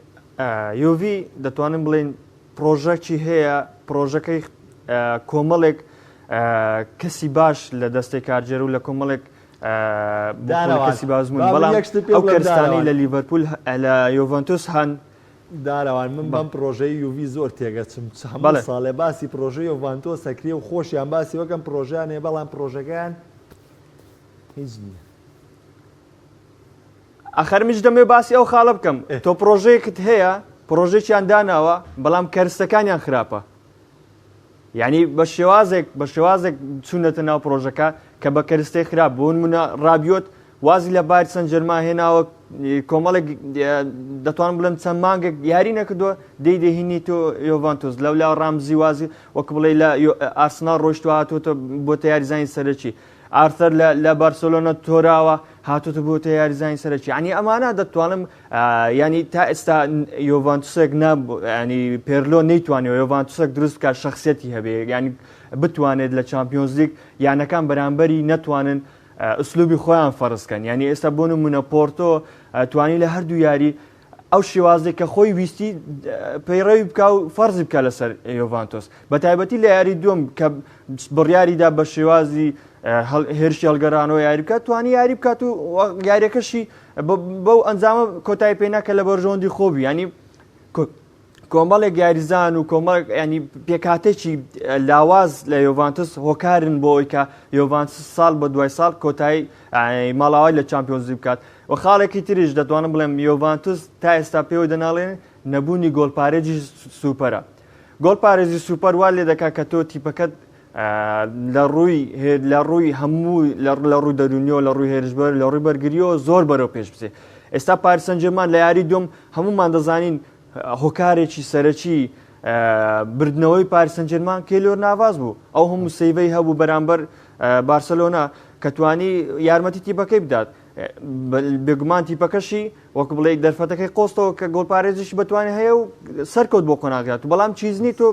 یۆڤی دەتوانم بڵێن پرۆژەکی هەیە پرۆژەکەی کۆمەڵێک کەسی باش لە دەستەی کارگێر و لە کۆمەڵێک کەسی بازمون بەڵام ئەو کەرستانی لە لیڤەرپول لە یۆڤنتوس هەن دارەوان من بەم پرۆژەی یوڤی زۆر تێگەچم هەموو ساڵێ باسی پرۆژەی یۆڤانتۆس ئەکرێ و خۆشیان باسی وەکەم پرۆژیان هەیە بەڵام پرۆژەکەیان هیچ نییە. ئەخەر منیش دەمەوێت باسی ئەو خاڵە بکەم تۆ پرۆژەیەکت هەیە پرۆژێکیان داناوە بەڵام کەرستەکانیان خراپە یعنی بە شێوازێک بە شێوازێک چوونەتە ناو پرۆژەکە کە بە کەرستەی خراپ بوون منە ڕابیۆت وازی لە بار سەن جەرما هێناوە کۆمەڵێک دەتوانم بڵێم چەند مانگێک یاری نەکردووە دەی دەهینی تۆ یۆڤانتۆس لەولا ڕامزی وازی وەک بڵێ لە ئارسناڵ ڕۆیشتووە هاتووەتە بۆتە یاریزانی سەرەکی ئارثەر لە لە بارسۆلۆنە تۆراوە هاتوتە بۆتە یاریزانی سەرەکی ینی ئەمانە دەتوانم ینی تا ئێستا یۆڤانتوسێک نا ینی پێرلۆ نەیتوانێت یۆڤانتوسێک دروست بکات شخصیەتی هەبێ ینی بتوانێت لە چامپیۆنزلیگ یانەکان بەرامبەری نەتوانن ئوسلوبی خۆیان فەرزکەن ینی ئێستا بۆ نمونە پۆرتۆ توانی لە هەردوو یاری ئەو شێوازەی کە خۆی ویستی پەیڕەوی بکا و فەرزی بکا لەسەر یۆڤانتۆس بە تایبەتی لە یاری دووەم کە بڕیاریدا بە شێوازی هێرشی هەڵگەرانەوە یاری بکات توانی یاری بکات و یاریەکەشی بەو ئەنجامە کۆتایی پێنا کە لە بەرژەوەندی خۆبی ینی کۆمەڵێک یاریزان و کۆمەڵێک ینی پێکهاتێکی لاواز لە یۆڤانتس هۆکارن بۆ ئەوی کە یۆڤانتس ساڵ بە دوای ساڵ کۆتایی ماڵاوای لە چامپیۆنزی بکات و خاڵێکی تریش دەتوانم بڵێم یۆڤانتس تا ئێستا پێوەی دەناڵێن نەبوونی گۆڵپارێزی سوپەرە. گۆڵپارێزی سوپەر وا لێ دەکات کە تۆ تیپەکەت لە ڕووی لە ڕووی هەموو لە ڕووی دەرونیەوە لە ڕووی هێرشبەر لە ڕووی بەرگریەوە زۆر بەرەو پێش بچێ ئێستا پاریس سانجێرمان لە یاری دوم هەمومان دەزانین هۆکارێکی سەرەکی بردنەوەی پاریس سانجێرمان کێلۆر ناڤاس بوو ئەو هەموو save ەی هەبوو بەرامبەر بارسەلۆنا کە توانی یارمەتی تیپەکەی بدات بێگومان تیپەکەشی وەک بڵێ دەرفەتەکەی قۆستەوە کە گۆڵپارێزیشی بەتوانێت هەیە و سەرکەوت بۆ قۆناغیات بەڵام چیزنی تۆ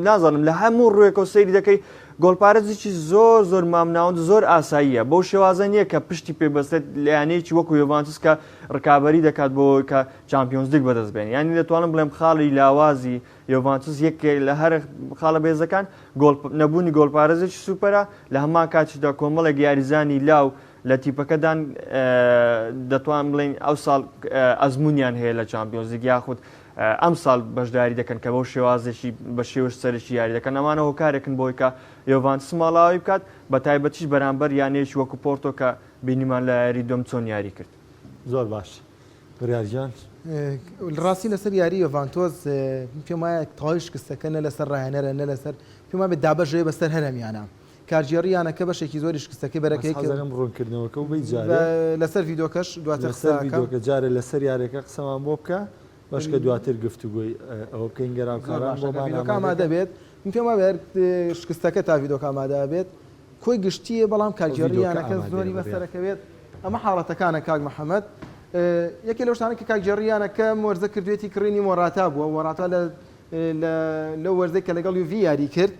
نازانم لە هەموو ڕووێکەوە سەیری دەکەی گۆڵپارێزێکی زۆر زۆر مامناوەند زۆر ئاساییە بەو شێوازە نییە کە پشتی پێ بەستێت لە یانەیەکی وەکو یۆڤانتس کە ڕکابەری دەکات بۆ کە چامپیۆنز لیگ بەدەست بێن یانی دەتوانم بڵێم خاڵی لاوازی یۆڤانتس یەکێک لە هەرە خاڵە بێزەکان گۆڵ نەبوونی گۆڵپارێزێکی سوپەرە لە هەمان کاتیشدا کۆمەڵێک یاریزانی لاو لە تیپەکەدان دەتوان بڵێین ئەو ساڵ ئەزمونیان هەیە لە چامپیۆنزلیگ یاخود ئەم ساڵ بەشداری دەکەن کە بەو شێوازێکی بە شێوەش سەرەکی یاری دەکەن ئەمانە هۆکارێکن بۆی کە یۆڤانتس ماڵاوی بکات بە تایبەتیش بەرامبەر یانەیەکی وەکو پۆرتۆ کە بینیمان لە یاری دووەم چۆن یاری کرد. زۆر باش بڕیار گیان. ڕاستی لەسەر یاری یۆڤانتۆس پێم وایە تەواوی شکستەکە نە لەسەر ڕاهێنەرە نە لەسەر پێم وابێت دابەش بێ بەسەر هەرەمیانە کارگێڕی یانەکە بەشێکی زۆری شکستەکەی بەرەکەی بەس حەزەکەم ڕوونکردنەوەکە و بەی جارێ لەسەر ڤیدۆکەش دواتر لەسەر قسە ئەکەم. ڤیدۆکە جارێ لەسەر یاریەکە قسەمان بۆ بکە بەشکە دواتر گفتوگۆی ئەوە بکەین زۆر گەراوکاران باشە کە بۆمان ڤیدۆکە ئامادە ئامادە کەن. بێت من پێم وابێ هەر شکستەکە تا ڤیدۆکە ئامادە ئەبێت کۆی گشتییە بەڵام ئەو کارگێڕی ڤیدۆکە یانەکە ئامادەیە زۆری بڕیار. بەسەرەکەوێت ئەمە حاڵەتەکانە کاک محەمەد یەکێ لەو شتانە کە کارگێڕی یانەکە مۆرزە کردوێتی کڕینی مۆراتا بووە مۆراتا لە لە لەو وەرزەی کە لەگەڵ یوڤی یاری کرد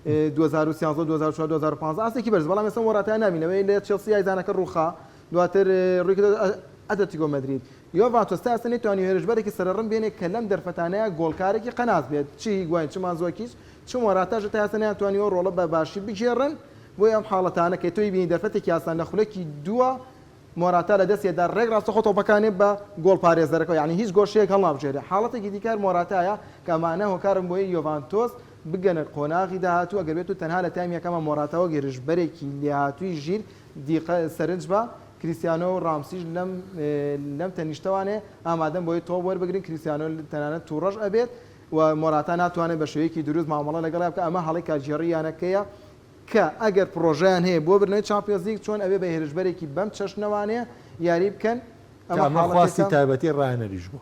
2013 2014 2015 ئاستێکی بەرز بەڵام ئێستا مۆراتای نابینەوەی لە چێڵسی یاریزانەکە ڕووخا دواتر ڕووی کردە ئەتلەتیکۆ مەدرید یۆڤانتۆس تا ئێستا نەیتوانی هێرشبەرێکی سەرەڕم بێنێ کە لەم دەرفەتانەیە گۆڵکارێکی قەناس بێت چ هیگواین چ مانزۆکیچ چ مۆراتاش تا ئێستا نەیانتوانیوە ڕۆڵە بە باشی بگێڕن بۆیە ئەم حاڵەتانە کە تۆی بینی دەرفەتێکی ئاسان لە خولەکی دووە مۆراتا لە دەستیە دا ڕێک ڕاستەخۆ تۆپەکانێ بە گۆڵپارێزەرەکەوە یانی هیچ گۆشەیەک هەڵنابژێرێ حاڵەتێکی دیکە هەر مۆراتایە کە ئەمانە هۆکارن بۆی یۆڤانتۆس بگەنە قۆناغی داهاتوو ئەگەر بێتو تەنها لە تایمی یەکەما مۆراتا وەک هێرشبەرێکی لێهاتووی ژیر دیقە سەرنج بە کریستیانۆ و ڕامسیش لەم لەم تەنیشتەوانێ ئامادەن بۆی تۆپ وەربگرن کریستیانۆ تەنانەت توڕەش ئەبێت و مۆراتا ناتوانێت بە شێوەیەکی دروست مامەڵە لەگەڵیا بکات ئەمە هەڵەی کارگێڕی یانەکەیە کە ئەگەر پڕۆژەیان هەیە بۆ بردنەوەی چامپیۆنزلیگ چۆن ئەبێ بە هێرشبەرێکی بەم چەشنەوانەیە یاری بکەن کە ئەمە ئەمە خواستی حاڵەتێکە تایبەتی ڕاهێنەریش بوو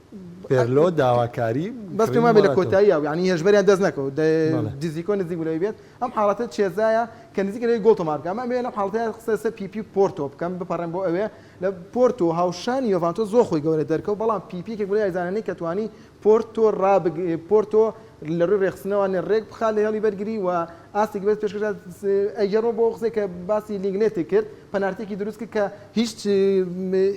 پێرلۆ داواکاری بەس پێم کڕینی وابێ لە مۆراتۆ کۆتاییا بوو یانی هێرشبەریان دەست نەکەوت بەڵێ. دزیکۆ نزیک بوو لەوەی بێت ئەم حاڵەتە چێزایە کە نزیکە لەوەی گۆڵ تۆمار بکات ئەمە ئەمەوێ لەم حاڵەتەیا قسە لەسەر پیپی و پۆرتۆ بکەم بپەڕێم بۆ ئەوێ لە پۆرتۆ هاوشانی یۆڤانتۆس زۆر خۆی گەورە دەرکەوت بەڵام پیپی یەکێک بوو لەو یاریزانانەی کە توانی پۆرتۆ ڕابگ پۆرتۆ لە ڕووی ڕێکخستنەوە ڕێک بخات لە هێڵی بەرگری و ئاستێکی بەرز پێشکەش بکات ئەگەڕمەوە بۆ ئەو قسەی کە باسی لینگلێتی کرد پەنارتییەکی دروست کرد کە هیچ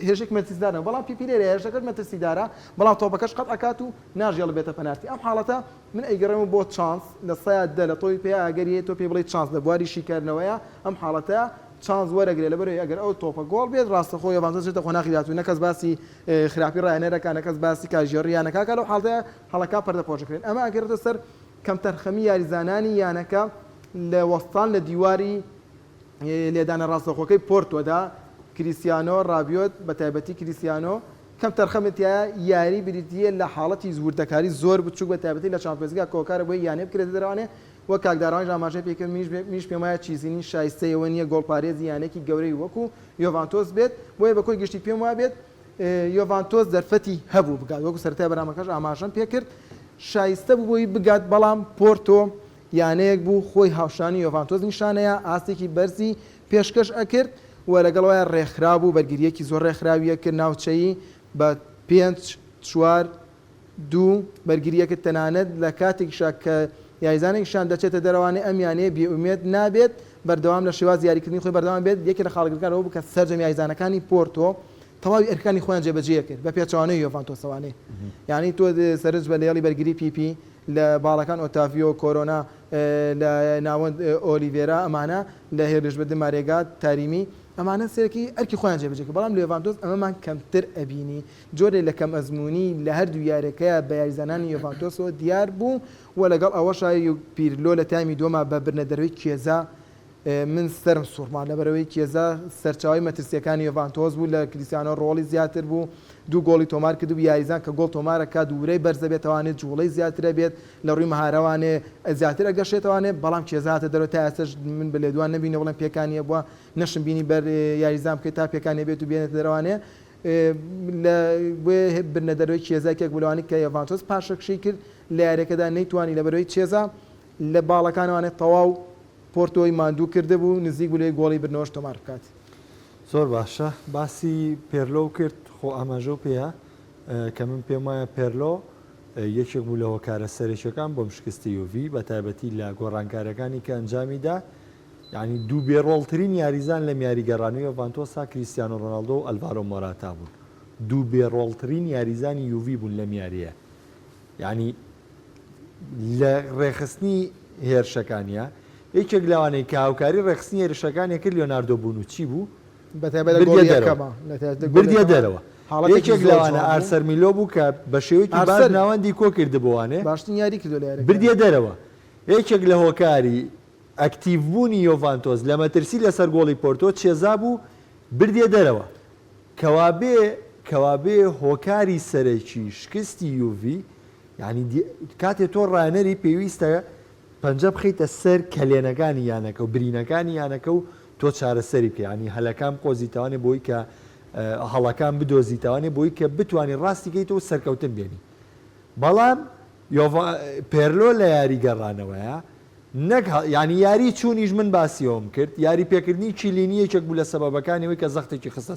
هێرشێکی مەترسیدار نەبوو بەڵام پیپی لێرەیە هێرشەکەش مەترسیدارە بەڵام تۆپەکەش قەت ئەکات و ناژێڵێ بێتە پەنارتی ئەم حاڵەتە من ئەیگەڕێمەوە بۆ چانس لە سەیا دە لە تۆپی پێ ئەگەری هەیە تۆ پێی بڵێی چانس لە بواری شیکردنەوەیە ئەم حاڵەتە چانس وەرەگرێ لەبەرئەوەی ئەگەر ئەو تۆپە گۆڵ بێت ڕاستەخۆ یۆڤانتۆس دەچێتە قۆناغی داهاتوو نە کەس باسی خراپی ڕاهێنەرەکە نە کەس باسی کارگێڕی یانەکە ئەکات لەو حاڵەتەیا هەڵەکان پەردەپۆش دەکرێن ئەمە ئەگەڕێتەوە سەر کەمتەرخەمی یاریزانانی یانەکە لە وەستان لە دیواری لێدانە ڕاستەوخۆکەی پۆرتۆدا کریستیانۆ ڕابیۆت بە تایبەتی کریستیانۆ کەمتەرخەمی تیایە یاری بریتییە لە حاڵەتی وردەکاری زۆر بچووک بە تایبەتی لە چامپیۆنزلیگا کە هۆکارە بۆی یانەیە بکرێتە دەرەوانێ وەک کاک داروانیش ئاماژەی پێکرد منیش منیش پێم وایە چیزینی شایستەی ئەوە نییە گۆڵپارێزی یانەیەکی گەورەی وەکو یۆڤانتۆس بێت بۆیە بە کۆی گشتی پێم وابێت یۆڤانتۆس دەرفەتی هەبوو بگات وەکو سەرەتای بەرنامەکەش ئاماژەم پێکرد شایستە بوو بۆی بگات بەڵام پۆرتۆ یانەیەک بوو خۆی هاوشانی یۆڤانتۆس نیشانەیە ئاستێکی بەرزی پێشکەش ئەکرد و لەگەڵ وایە ڕێکخرا بوو بەرگرییەکی زۆر ڕێکخراویە کرد ناوچەیی بە پێنج چوار دوو، بەرگرییەکە تەنانەت لە کاتێکیشا کە یاریزانێکیشیان دەچێتە دەرەوانێ ئەم یانەیە بێئومێد نابێت بەردەوام لە شێوازی یاریکردنی خۆی بەردەوام بێت، یەکێ لە خاڵە گرنگەکان ئەوە بوو کە سەرجەم یاریزانەکانی پۆرتۆ تەواوی ئەرکەکانی خۆیان جێبەجێ کرد بە پێچەوانەی یۆڤانتۆسەوانێ یانی تۆ سەرنج بە لە هێڵی بەرگری پیپی لە باڵەکان ئۆتاڤیۆ کۆرۆنا لە ناوەند ئۆلیڤێرا ئەمانە لە هێرشبردن مارێگا تاریمی ئەمانە سەرەکی ئەرکی خۆیان جێبەجێ کرد بەڵام لە یۆڤانتۆس ئەمەمان کەمتر ئەبینی جۆرێ لە کەمئەزموونی لە هەردوو یاریەکەیا بە یاریزانانی یۆڤانتۆسەوە دیار بوو و لەگەڵ ئەوەشا پیرلۆ لە تایمی دووەما بە بردنە دەرەوەی کیێزا. من سەرم سوڕما لەبەرئەوەی کیێزا سەرچاوەی مەترسییەکانی یۆڤانتۆس بوو، لە کریستیانۆ ڕۆڵی زیاتر بوو، دوو گۆڵی تۆمار کردبوو، یاریزان کە گۆڵ تۆمار ئەکات ورەی بەرز ئەبێتەوانێ جوڵەی زیاتر ئەبێت، لە ڕووی مەهارەوانێ زیاتر ئەگەشێتەوانێ، بەڵام کیێزا هاتە دەرەوە تا ئێستاش من بە لێدوان نەبینی بڵێم پێکانی هەبووە، نەشم بینی بەر یاریزان بکەوێت تا پێکانی هەبێت و بێنێتە دەرەوانێ، لە بۆیە بردنە دەرەوەی کیێزا یەکێک بوو لەوانەی کە یۆڤانتۆس پاشەکشەی کرد لە یارییەکەدا نەیتوانی لەبەرئەوەی کیێزا لە باڵەکانەوانێ تەواو پۆرتۆی ماندوو کردبوو، نزیک بوو لەوەی گۆڵی بردنەوەش تۆمار بکات. زۆر باشە باسی پێرلۆو کرد خۆ ئاماژەو پێیە کە من پێم وایە پێرلۆ یەکێک بوو لە هۆکارە سەرەکیەکان بۆم شکستی یوڤی بە تایبەتی لە گۆڕانکاریەکانی کە ئەنجامی دا یانی دوو بێ ڕۆڵترین یاریزان لەم یاری گەڕانەوەی یۆڤانتۆسا کریستیانۆ ڕۆناڵدۆ و ئەلڤارۆ مۆراتا بوون دوو بێ ڕۆڵترین یاریزانی یوڤی بوون لەم یاریە یانی لە ڕێکخستنی هێرشەکانیا، یەکێک لەوانەی کە هاوکاری ڕێکخستنی هێرشەکانی کرد لیۆناردۆ بونوچی بوو، بردیە دەرەوە. بردیە دەرەوە. یەکێک لەوانە ئارسەر میلۆ بوو کە بە شێوەیەکی باش ناوەندی کۆ کردبووانێ، بردیە دەرەوە. یەکێک لە هۆکاری ئەکتیڤ بوونی یۆڤانتۆس لە مەترسی لەسەر گۆڵی پۆرتۆ چێزا بوو، بردیە دەرەوە. کەوابێ کەوابێ هۆکاری سەرەکی شکستی یوڤی یانی کاتێ تۆ ڕاهێنەری پێویستە پەنجە بخەیتە سەر کەلێنەکانی یانەکە و برینەکانی یانەکە و تۆ چارەسەری بکەی یانی هەلەکان بقۆزیتەوانێ بۆی کە هەڵەکان بدۆزیتەوانێ بۆی کە بتوانی ڕاستی کەیتەوە و سەرکەوتن بێنی بەڵام پێرلۆ لە یاری گەڕانەوەیە نەک یانی یاری چوونیش من باسی ئەوەم کرد یاری پێکردنی کیلینی یەکێک بوو لە سەبەبەکانی ئەوەی کە زەختێکی خستە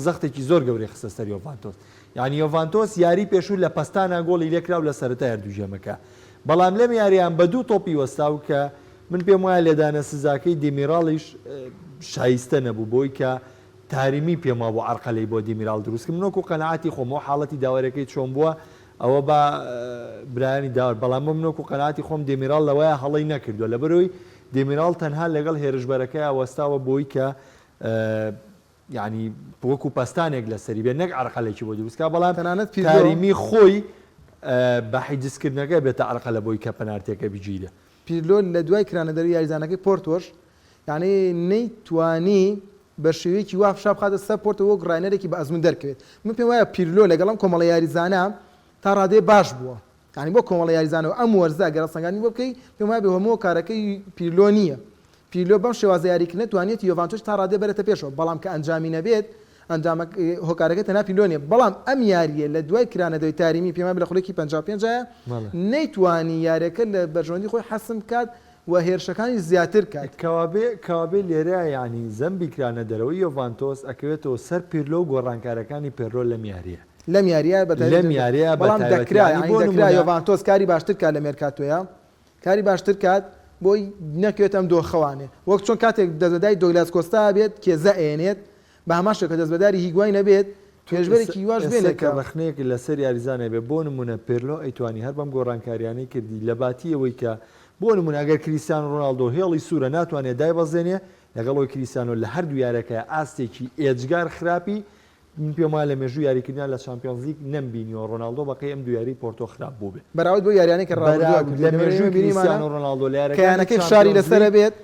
زەختێکی زۆر گەورەی خستە سەر یۆڤانتۆس یانی یۆڤانتۆس یاری پێشوو لە پەستانا گۆڵی لێکرا و لە سەرەتای هەردوو گێمەکە بەڵام لەم یاریان بە دوو تۆپی وەستا و کە من پێم وایە لێدانە سزاکەی دیمیراڵیش شایستە نەبوو بۆی کە تاریمی پێم وابوو عەرقەلەی بۆ دیمیراڵ دروست کرد من وەکو قەناعەتی خۆم ئەو حاڵەتی داوەرەکەی چۆن بووە ئەوە با برایانی داوەر بەڵام بۆ من وەکو قەناعەتی خۆم دێمیراڵ لەوەیا هەڵەی نەکردووە لەبەرئەوەی دێمیراڵ تەنها لەگەڵ هێرشبەرەکەیا وەستاوە بۆی کە یانی وەکو پەستانێک لەسەری بێت نەک عەرقەلێکی بۆ دروست کا بەڵام تەنانەت پیرلۆ تاریمی خۆی بە حیجزکردنەکە بێتە عەرقەلە بۆی کە پەنارتیەکە بگیرێ. پیرلۆ لە دوای کرانەدەرەوەی یاریزانەکەی پۆرتۆش یانی نەیتوانی بە شێوەیەکی وا فشار بخاتە سەر پۆرتۆ وەک ڕاهێنەرێکی بە ئەزموون دەرکەوێت. من پێم وایە پیرلۆ لەگەڵ ئەم کۆمەڵە یاریزانە تا ڕادەیە باش بووە. یانی بۆ کۆمەڵە یاریزانەوە ئەم وەرزە گەر هەڵسەنگاندنی بۆ بکەی پێم وایە بێ هەموو هۆکارەکەی پیرلۆ نییە. پیرلۆ بەم شێوازە یاریکردنە توانیەتی یۆڤانتۆش تا ڕادەیە بەرێتە پێشەوە بەڵام کە ئەنجامی نەبێت ئەنجامە هۆکارەکەی تەنها پیرلۆ نییە بەڵام ئەم یارییە لە دوای کرانەدەوەی تاریمی پێم وایە لە خولەکی 55 نەیتوانی یاریەکە لە بەرژەوەندی خۆی حەسم بکات و هێرشەکانی زیاتر کات. کەوابێ کەوابێ لێرە یانی زەمبی کرانە دەرەوەی یۆڤانتۆس ئەکەوێتەوە سەر پیرلۆ و گۆڕانکارەکانی پێرلۆ لەم یارییە. لەم یارییە بە تایبەتی لەم یارییە بە بەڵام تایبەتی دەکرا یانی یانی بۆ دەکرا نموونە. یۆڤانتۆس کاری باشتر کات لە مێرکاتۆیا کاری باشتر کات بۆی نەکەوێتە ئەم دۆخەوانێ وەک چۆن کاتێک دەستبەرداری دۆگلاس کۆستا بێت کێزا ئەیەنێت بە هەمان شێوە کە دەستبەرداری هیگواین ئەبێت تۆ هێرشبەرێکی واش ئێستا بێنێ کە کە. ڕەخنەیەک لەسەر یاریزان هەبێ بۆ نموونە پێرلۆ ئەیتوانی هەر بەم گۆڕانکاریانەی کردی لە باتی ئەوەی کە بۆ نموونە ئەگەر کریستیانۆ ڕۆناڵدۆ هێڵی سوورە ناتوانێ دایبەزێنێ لەگەڵ ئەوەی کریستیانۆ لە هەردوو یاریەکەیا ئاستێکی ئێجگار خراپی من پێم وایە لە مێژوو یاریکردنیان لە چامپیۆنزلیگ نەمبینیوە ڕۆناڵدۆ بەقەی ئەم دوو یاریەی پۆرتۆ خراپ بووبێ بەراورد بەو یاریانەی کە ڕابردووە بەراورد کردی لە لەبەر مێژووی ئێمە بینیمانە کریستیانۆ ڕۆناڵدۆ لە کە یاریەکانی یانەکەی فشاری لەسەرە چامپیۆنزلیگ بێت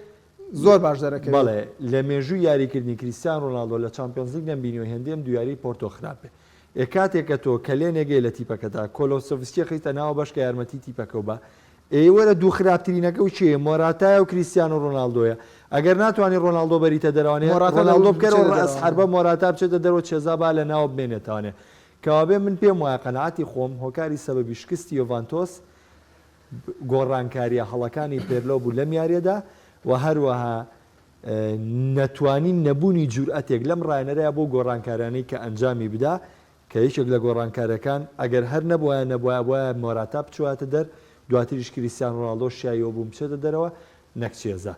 زۆر باش دەرەکەوێت. بەڵێ لە مێژووی یاریکردنی کریستیان ڕۆناڵدۆ لە چامپیۆنزلیگ نەمبینیوە هێندەی ئەم دوو یاریەی پۆرتۆ خراپ بێ. ئێ کاتێک کە تۆ کەلێنێک ێ لە تیپەکەتا کۆلۆسۆڤسکی خەیتە ناوە بەشکە یارمەتی تیپەکەو بە ئێ وەرە دوو خراپترینەکە و کێیە مۆراتایە و کریستیانۆ ڕۆناڵدۆیە ئەگەر ناتوانی ڕۆناڵدۆ بەریتە دەرەوانێ مۆراتا لە ڕۆناڵدۆ بکەرەوە بچێتە ڕەئس دەرەوانێ. حەربە مۆراتا بچێتە دەرەوە چێزا با لە ناوە بمێنێتەوانێ کەوابێ من پێم وایە قەناعەتی خۆم هۆکاری سەبەبی شکستی یۆڤانتۆس گۆڕانکارییە هەڵەکانی پێرلۆ بوو لەم یارییەدا و هەروەها نەتوانین نەبوونی جورئەتێک لەم ڕاهێنەرەیا بۆ گۆڕانکاریانەی کە ئەنجامی بدا کە یەکێک لە گۆڕانکاریەکان ئەگەر هەر نەبوایە نەبوایە ئەبوایە مۆراتا بچوایەتە دەر دواتریش کریستیان ڕۆناڵدۆ شیاوی ئەوە بوو بچێتە دەرەوە نەک چێزا.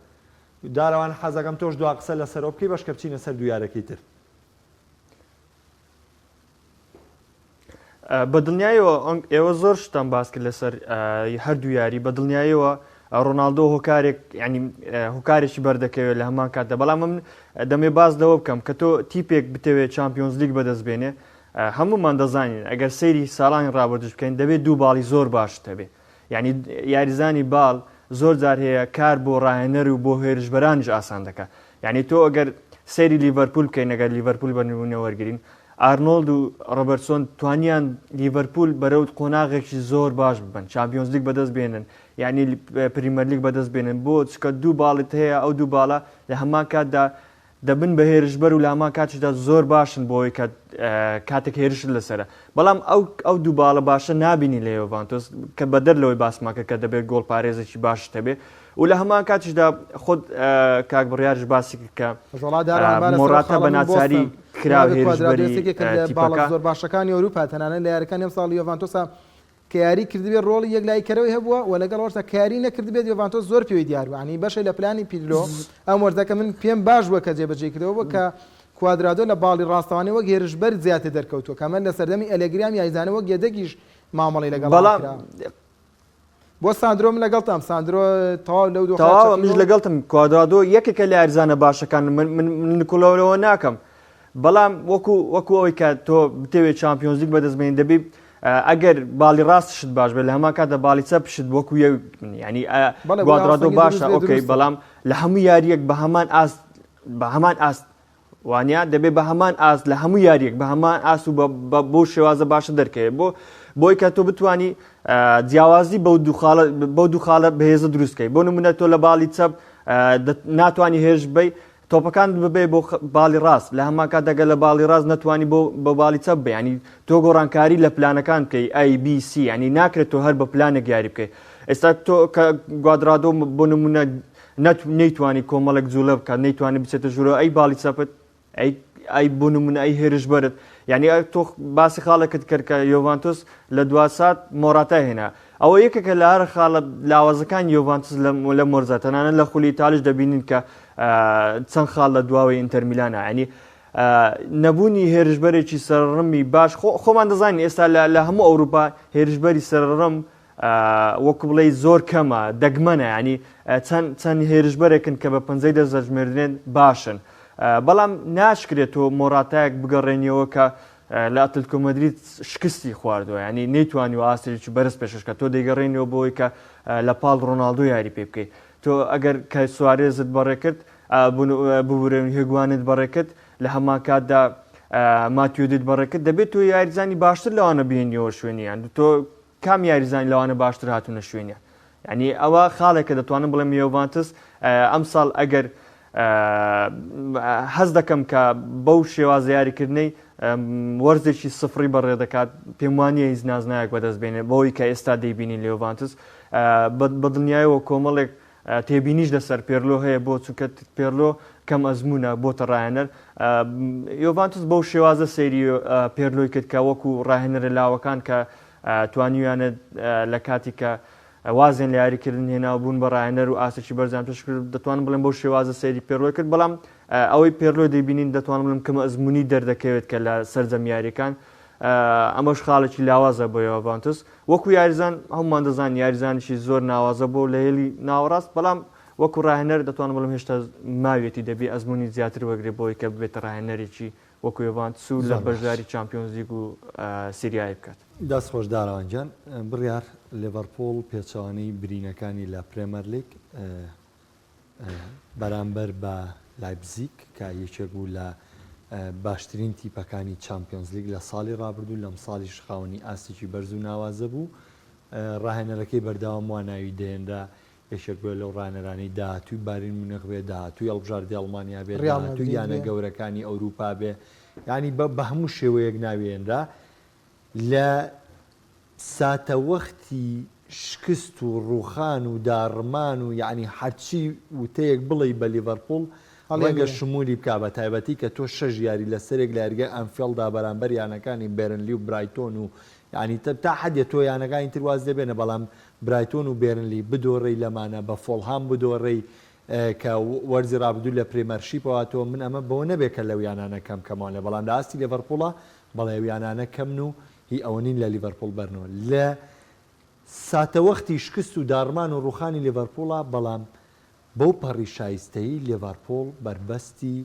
دارەوان حەزەکەم تۆش دوا قسە لەسەرەوە بکەی بەشکە بچینە سەر دوو یارەکەی تر. بە دڵنیایەوە ئێوە زۆر شتان باس کرد لەسەر هەردوو یاری بە دڵنیایەوە ڕۆناالدۆ هۆکارێک ینی هۆکارێکی بەردەکەوێت لە هەمان کاتدا بەڵام من دەمێ باز لەوە بکەم کە تۆ تیپێک بتەوێت چمپیۆنزلیگ بەدەست بێنێ هەمومان دەزانین ئەگەر سەیری ساڵانی ڕابردوش بکەین دەبێت دوو باڵی زۆر باشت هەبێ یعنی یاریزانی باڵ زۆر جار هەیە کار بۆ ڕاهێنەر و بۆ هێرشبەرانیش ئاسان دەکا یعنی تۆ ئەگەر سەیری لیڤەرپول بکەین ئەگەر لیڤەرپول بە نمونە وەرگین ئارنۆڵد و ڕۆبەرتسۆن توانیان لیڤەرپول بەرەو قۆناغێکی زۆر باش ببەن چامپیۆنزلیگ بەدەست بێنن یعنی پریمەرلیگ بەدەست بێنن بۆ چکە دوو باڵت هەیە ئەو دوو باڵە لە هەمان کاتدا دەبن بە هێرشبەر و لە هەمان کاتیشدا زۆر باشن بۆ ئەوەی کە کاتێک هێرشت لەسەرە بەڵام ئەو ئەو دوو باڵە باشە نابینی لە یۆڤانتۆس کە بەدەر لەوەی باسمان کرد کە دەبێت گۆڵ پارێزێکی باشت هەبێ و لە هەمان کاتیشدا خۆت کاک بڕیارش باسی کرد کە مۆراتا بە ناچاری کرا هێرشبەری تیپەکە زۆر باشەکانی ئەوروپا تەنانەت لە یاریەکانی ئەمساڵ یۆڤانتۆسا کە یاری کردبێت ڕۆڵی یەکلاییکەرەوەی هەبووە و لەگەڵ ئەوەشدا کە یاری نەکردبێت یۆڤانتۆس زۆر پێوەی دیار بوو یانی بەشێ لە پلانی پیرلۆ ئەم وەرزە کە من پێم باش بووە کە جێبەجێی کردەوە بووە کە کوادرادۆ لە باڵی ڕاستەوانەی وەک هێرشبەر زیاتر دەرکەوتووە کە ئەمە لە سەردەمی ئەلێگری ئەم یاریزانە وەک یەدەگیش مامەڵەی لەگەڵ بەڵام کرا بۆ ساندرۆ من لەگەڵتام ساندرۆ تەواو لەو دۆخە تەواوە منیش چەقیوە و لەگەڵتم کوادرادۆ یەکێکە لە یاریزانە باشەکان من من من نکوڵەوە ناکەم بەڵام وەکو وەکو ئەوەی کە تۆ بتەوێت چامپیۆنزلیگ بەدەست بێنی دەبی ئەگەر باڵی ڕاستشت باش بێت لە هەمان کاتدا باڵی چەپشت وەکو یەک ینی بەڵێ بۆ گوادرادۆ هاوسەنگی باشە دروست بێت ئۆکەی دروستە بەڵام لە هەموو یاریەک بە هەمان ئاست بە هەمان ئاست وانە دەبێت بە هەمان ئاست لە هەموو یاریەک بە هەمان ئاست و بۆ شێوازە باشە دەرکەوێت بۆ بۆی کە تۆ بتانی جیاوازی بەو دوو خاڵە بەو دوو خاڵە بەهێزە دروستکەی بۆ نمونە تۆ لە باڵی چەپ ناتوانانی هێرش بی تۆپەکان ببەی بۆ باڵی ڕاست لە هەمان کاتدا گەر لە باڵی ڕاست نەتوانی بۆ بە باڵی چەپ بێ ینی تۆ گۆڕانکاری لە پلانەکان بکەی ئەی بی سی ینی ناکرێت تۆ هەر بە پلانێک یاری بکەی ئێستا تۆ کە گوادرادۆ بۆ نمونە نەت نەیتوانی کۆمەڵێک جوڵە بکات نەیتوانی بچێتە ژوورەوە ئەی باڵی چەپت ئەی ئەی بۆ نمونە ئەی هێرشبەرت یعنی تۆ باسی خاڵێکت کرد کە یۆڤانتۆس لە دوا سات مۆراتای هێنا ئەوە یەکێکە لە هەرە خاڵە لاوازەکانی یۆڤانتوس لەم وەرزە، تەنانەت لە خولی ئیتالیش دەبینین کە چەند خاڵ لە دواوەی ئینتەر میلانە، یانی نەبوونی هێرشبەرێکی سەرڕمی باش، خۆمان دەزانین ئێستا لە هەموو ئەوروپا هێرشبەری سەرڕم وەکو بڵێ زۆر کەمە، دەگمەنە، ینی چەند چەند هێرشبەرێکن کە بە پەنجەی دەست دەژمێردرێن باشن، بەڵام ناشکرێت تۆ مۆراتایەک بگەڕێنیەوە کە لە ئەتلتکۆ مەدرید شکستی خواردووە یانی نەیتوانیوە ئاستێکی بەرز پێشکەش کات تۆ دەیگەڕێنیەوە بۆی کە لە پاڵ ڕۆناڵدۆ یاری پێ بکەیت تۆ ئەگەر کە سوارێزت بەڕێ کرد ببورێن هێگوانت بەڕێ کرد لە هەمان کاتدا ماتیۆدیت بەڕێ کرد دەبێت تۆ یاریزانی باشتر لەوانە بهێنیەوە شوێنیان تۆ کام یاریزانی لەوانە باشتر هاتوونە شوێنیان یعنی ئەوە خاڵێکە دەتوانم بڵێم یۆڤانتس ئەمساڵ ئەگەر هەست دەکەم کە بەو شێوازە یاریکردنەی وەرزێکی سفری بەڕێ دەکات پێم وانە هیچ نازناوێک بەدەست بێنێ بەوەی کە ئێستا دەیبینین لە یۆڤانتس بەدڵنیایەوە کۆمەڵێک تێبینیش لەسەر پێرلۆ هەیە بۆ چونکە پێرلۆ کەم ئەزمونە بۆتە ڕاهێنەر یۆڤانتس بەو شێوازە سەیری پێرلۆی کرد کە وەکو ڕاهێنەرە لاوەکان کە توانیویانە لە کاتی کە وازیان لە یاریکردن هێنا و بوون بە ڕاهێنەر و ئاستێکی بەرزیان پێش کرد دەتوانم بڵێم بەو شێوازە سەیری پێرلۆی کرد بەڵام ئەوەی پێرلۆ دەیبینین دەتوانم بڵێم کەم ئەزمموونی دەردەکەوێت کە لە سەرجەم یاریەکان ئەمەش خاڵێکی لاوازە بۆ یۆڤانتس وەکو یاریزان هەمومان دەزان یاریزانێکی زۆر ناوازە بۆ لە هێلی ناوەڕاست بەڵام وەکو ڕاهێنەر دەتوانم بڵێم هێشتا ماویەتی دەبی ئەزمموونی زیاتر وەگرێ بۆی کە ببێتە ڕاهێنەرێکی وەکو یۆڤانتس و لە زۆر باش. بەشداری چامپیۆنزلیگ و سیریای بکات. دەست خۆش داراوان گیان. بڕیار لێڤەرپوڵ پێچەوانەی برینەکانی لە پرێمەرلیگ بەرامبەر بە لایپزیگ کە یەکێک بوو لە باشترین تیپەکانی چامپیۆنزلیگ لە ساڵی رابردوو لەمساڵیش خاوەنی ئاستێکی بەرز و ناوازە بوو راهێنەرەکەی بەردەوام وا ناوی دەهێنرا یەکێک بێت لەو ڕاهێنەرانەی داهاتووی بایرن میونخ بێت، داهاتووی هەڵبژاردەی ئەڵمانیا بێت، ڕیاڵ داهاتووی مەدرید یانە بێ. گەورەکانی ئەوروپا بێ، یانی بە بە هەموو شێوەیەک ناوی هێنرا. لە ساتەوەختی شکست و ڕووخان و داڕمان و یانی هەرچی وتەیەک بڵێی بە لیڤەرپوڵ ڕەنگە هەڵیەگرێ. شمولی بکا بە تایبەتی کە تۆ شەش یاری لەسەرێک لە یاریگای ئانفێڵدا بەرامبەر یانەکانی بێرنلی و برایتۆن و یانی تا حەدێ تۆ یانەکانی تر واز لێ بێنە بەڵام برایتۆن و بێرنلی بدۆڕێی لەمانە بە فۆڵهام بدۆڕێی کە وەرزی رابردوو لە پرێمەرشیپەوە هاتووە من ئەمە بەوە نەبێ کە لەو یانانە کەم کەمەوە بەڵام لە ئاستی لێڤەرپوڵە بەڵێ ئەو یانانە کەمن و هی ئەوە نین لە لیڤەرپوڵ بەرنەوە لە ساتەوەختی شکست و داڕمان و ڕووخانی لیڤەرپوڵە بەڵام بەو پەڕی شایستەیی لێڤەرپوڵ بەربەستی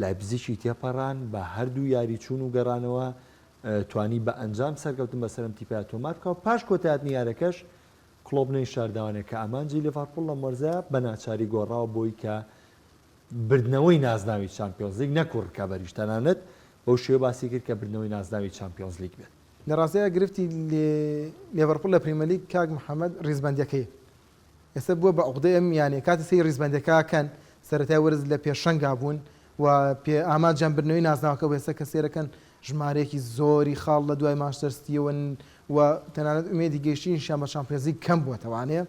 لایپزیکی تێپەڕان بە هەردوو یاری چوون و گەڕانەوە توانی بە ئەنجام سەرکەوتن بەسەر ئەم تیپەیا تۆمار بکا و پاش کۆتایهاتنی یارەکەش. کڵۆپ نەیشاردەوانێ کە ئامانجی لیڤەرپوڵ لەم وەرزە بە ناچاری گۆڕاوە بۆی کە بردنەوەی نازناوی چامپیۆنزلیگ نەکو ڕکابەریش تەنانەت بەو شێوە باسی کرد کە بردنەوەی نازناوی چامپیۆنزلیگ بێت. لە ڕاستیا گرفتی لێڤەرپوڵ لە پریمەرلیگ کاک محەمەد ڕیزبەندیەکەی ئێستا بووە بە عوقدەی ئەم یانەیە کاتی سەیری ڕیزبەندیەکە ئەکەن سەرەتای وەرز لە پێشەنگا بوون و پێ ئامانجیان بردنەوەی نازناوەکە بوو ئێستا کە سەیرەکەن ژمارەیەکی زۆری خاڵ لە دوای مانچستەر سیتیەوەن و تەنانەت ئومێدی گەیشتنیشیان بە چامپیۆنزلیگ کەم بووەتەوانێ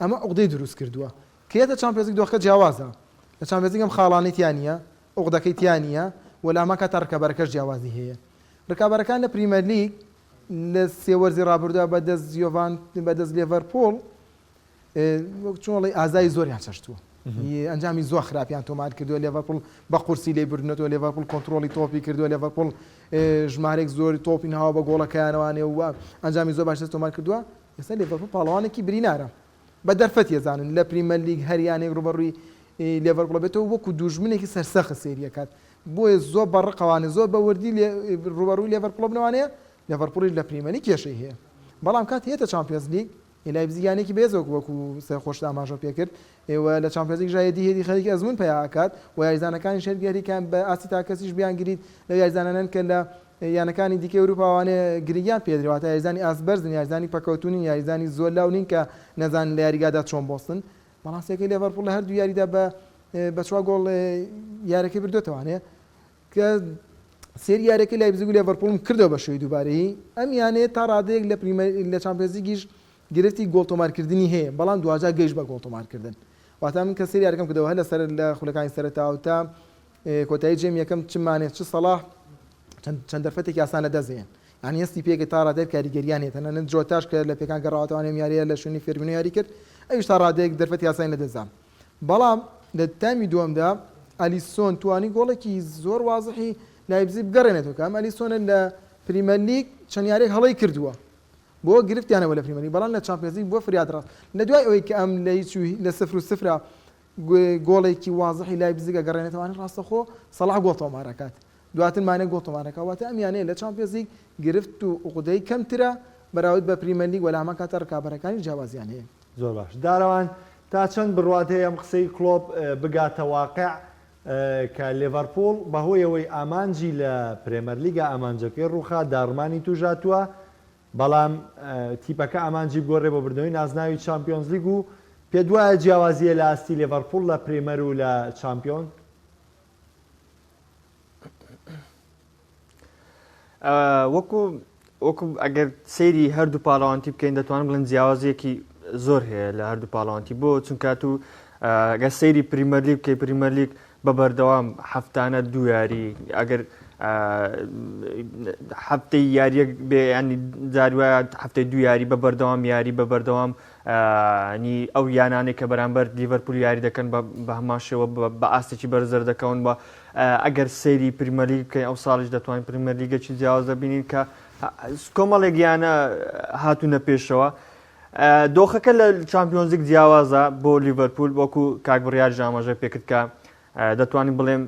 ئەمە عوقدەی دروست کردووە کە یەتە چامپیۆنزلیگ دۆخەکە جیاوازە لە چامپیۆنزلیگ ئەم خاڵانەی تیا نییە عوقدەکەی تیا نییە و لە هەمان کاتا ڕکابەرەکەش جیاوازی هەیە ڕکابەرەکان لە پریمەرلیگ لە سێ وەرزی ڕابردووە بە دەست یۆڤان بە دەست لێڤەرپوڵ وەک چۆن ئەڵێی ئازاری زۆریان چەشتووە ئەنجامی زۆر خراپیان تۆمار کردووە لێڤەرپوڵ بە قورسی لێی بردنەوە لێڤەرپوڵ کۆنترۆڵی تۆپی کردووە لێڤەرپوڵ ژمارێک زۆری تۆپی ناوە بە گۆڵەکەیانەوانێ و ئەنجامی زۆر باش تۆمار کردووە ئێستا لێڤەرپوڵ پاڵەوانێکی برینارە بە دەرفەت یەزانن لە پریمەرلیگ هەر یانەیەک ڕووبەڕووی لێڤەرپوڵ بێتەوە وەکو دوژمنێکی سەرسەخت سەیری ئەکات بۆیە زۆر بە ڕقەوانێ زۆر بە وردی ڕووبەڕووی لێڤەرپوڵ بنەوانەیە لێڤەرپوڵیش لە پریمەرلیگ کێشەی هەیە بەڵام کات هێتە چامپیۆنز لیگ لایپزیگ یانەیەکی بەهێزە وەکو وەکو سەرخۆشت ئاماژە پێکرد و لە چامپیۆنز لیگیش هێدی هێدی خەریکی ئەزموون پەیا ئەکات و یاریزانەکانیش هەر گەریکان بە ئاستی تاکەسیش بیانگریت لەو یاریزانانەن کە لە یانەکانی دیکەی ئەوروپا وانەیە گرنگیان پێدرێ واتە یاریزانی ئاست بەرزن یاریزانی پەکەوتوو نین یاریزانی زۆر لاو نین کە نەزانن لە یاریگادا چۆن بۆستن بەڵام سێکەی لێڤەرپوڵ لە هەردوو یاریدا بە بە چوار گۆڵ یاریەکەی بردۆتەوانێ کە سێری یاریەکەی لایپزیگ و لێڤەرپوڵم کردەوە بە شێوەی دووبارەیی ئەم یانەیە تا ڕادەیەک لە پریمەر لە چامپیۆنزلیگیش گرفتی گۆڵ تۆمارکردنی هەیە بەڵام دواجار گەیشت بە گۆڵ تۆمارکردن واتە من کە سێری یاریەکەم کردەوە هەر لە سەر لە خولەکانی سەرەتاوە تا کۆتایی جێم یەکەم چ مانێ چ سەڵاح چەند دەرفەتێکی ئاسان لە دەست دێن یانی هەستی پێکرد تا ڕادەیەک کاریگەریان هەیە تەنانەت جۆتاش کە لە پێکان گەڕاوەتەوە ئەم یارییە لە شوێنی فێرمینۆ یاری کرد ئەویش تا ڕادەیەک دەرفەتی ئاسانی لە دەستدا بەڵام لە تایمی دووەمدا ئەلیسۆن توانی گۆڵێکی زۆر وازحی لایپزیگ بگەڕێنێتەوە کە ئەم ئەلیسۆنە لە پریمەرلیگ چەند یاریێک هەڵەی کردووە بۆ گرفتیانەوە لە پریمەرلیگ بەڵام لە چامپیۆنزلیگ بووە فریادڕەس لە دوای ئەوەی کە ئەم لە هیچ لە سفر و سفرە گۆڵێکی وازحی لایپزیگ ئەگەڕێنێتەوە ڕاستەخۆ سەڵاح گۆڵ تۆمار ئەکات دواتر مانێ گۆڵ تۆمار ئەکات واتە ئەم یانەیە لە چامپیۆنزلیگ گرفت و عوقدەی کەمترە بەراورد بە پریمەرلیگ وە لە هەمان کاتدا ڕکابەرەکانیش جیاوازیان هەیە. زۆر باش دارەوان تا چەند بڕوات هەیە ئەم قسەی کڵۆپ بگاتە واقع کە لێڤەرپوڵ بەهۆی ئەوەی ئامانجی لە پرێمەرلیگا ئامانجەکەی ڕووخا داڕمانی تووشهاتووە بەڵام تیپەکە ئامانجی بگۆڕێ بۆ بردنەوەی نازناوی چامپیۆنزلیگ و پێتوایە جیاوازییە لە ئاستی لێڤەرپوڵ لە پرێمەر و لە چامپیۆن؟ وەکو وەکو ئەگەر سەیری هەردوو پاڵەوانتی بکەین دەتوانم بڵێن جیاوازیەکی زۆر هەیە لە هەردوو پاڵەوانتی بۆ چونکات و گەر سەیری پریمەرلیگ بکەی پریمەرلیگ بە بەردەوام هەفتانە دوو یاری ئەگەر هەفتەی یاریەک بێ ینی جاری وایە هەفتەی دوو یاری بە بەردەوام یاری بە بەردەوام نی ئەو یانانەی کە بەرامبەر لیڤەرپول یاری دەکەن بە هەمان شێوە بە ئاستێکی بەرز دەردەکەون بە ئەگەر سەیری پریمەرلیگ بکەین ئەو ساڵیش دەتوانین پریمەرلیگەکی جیاواز دەبینین کە کۆمەڵێک یانە هاتوونە پێشەوە دۆخەکە لە چامپیۆنزلیگ جیاوازە بۆ لیڤەرپول وەکو کاک بڕیار ئاماژە پێکرد کە دەتوانین بڵێم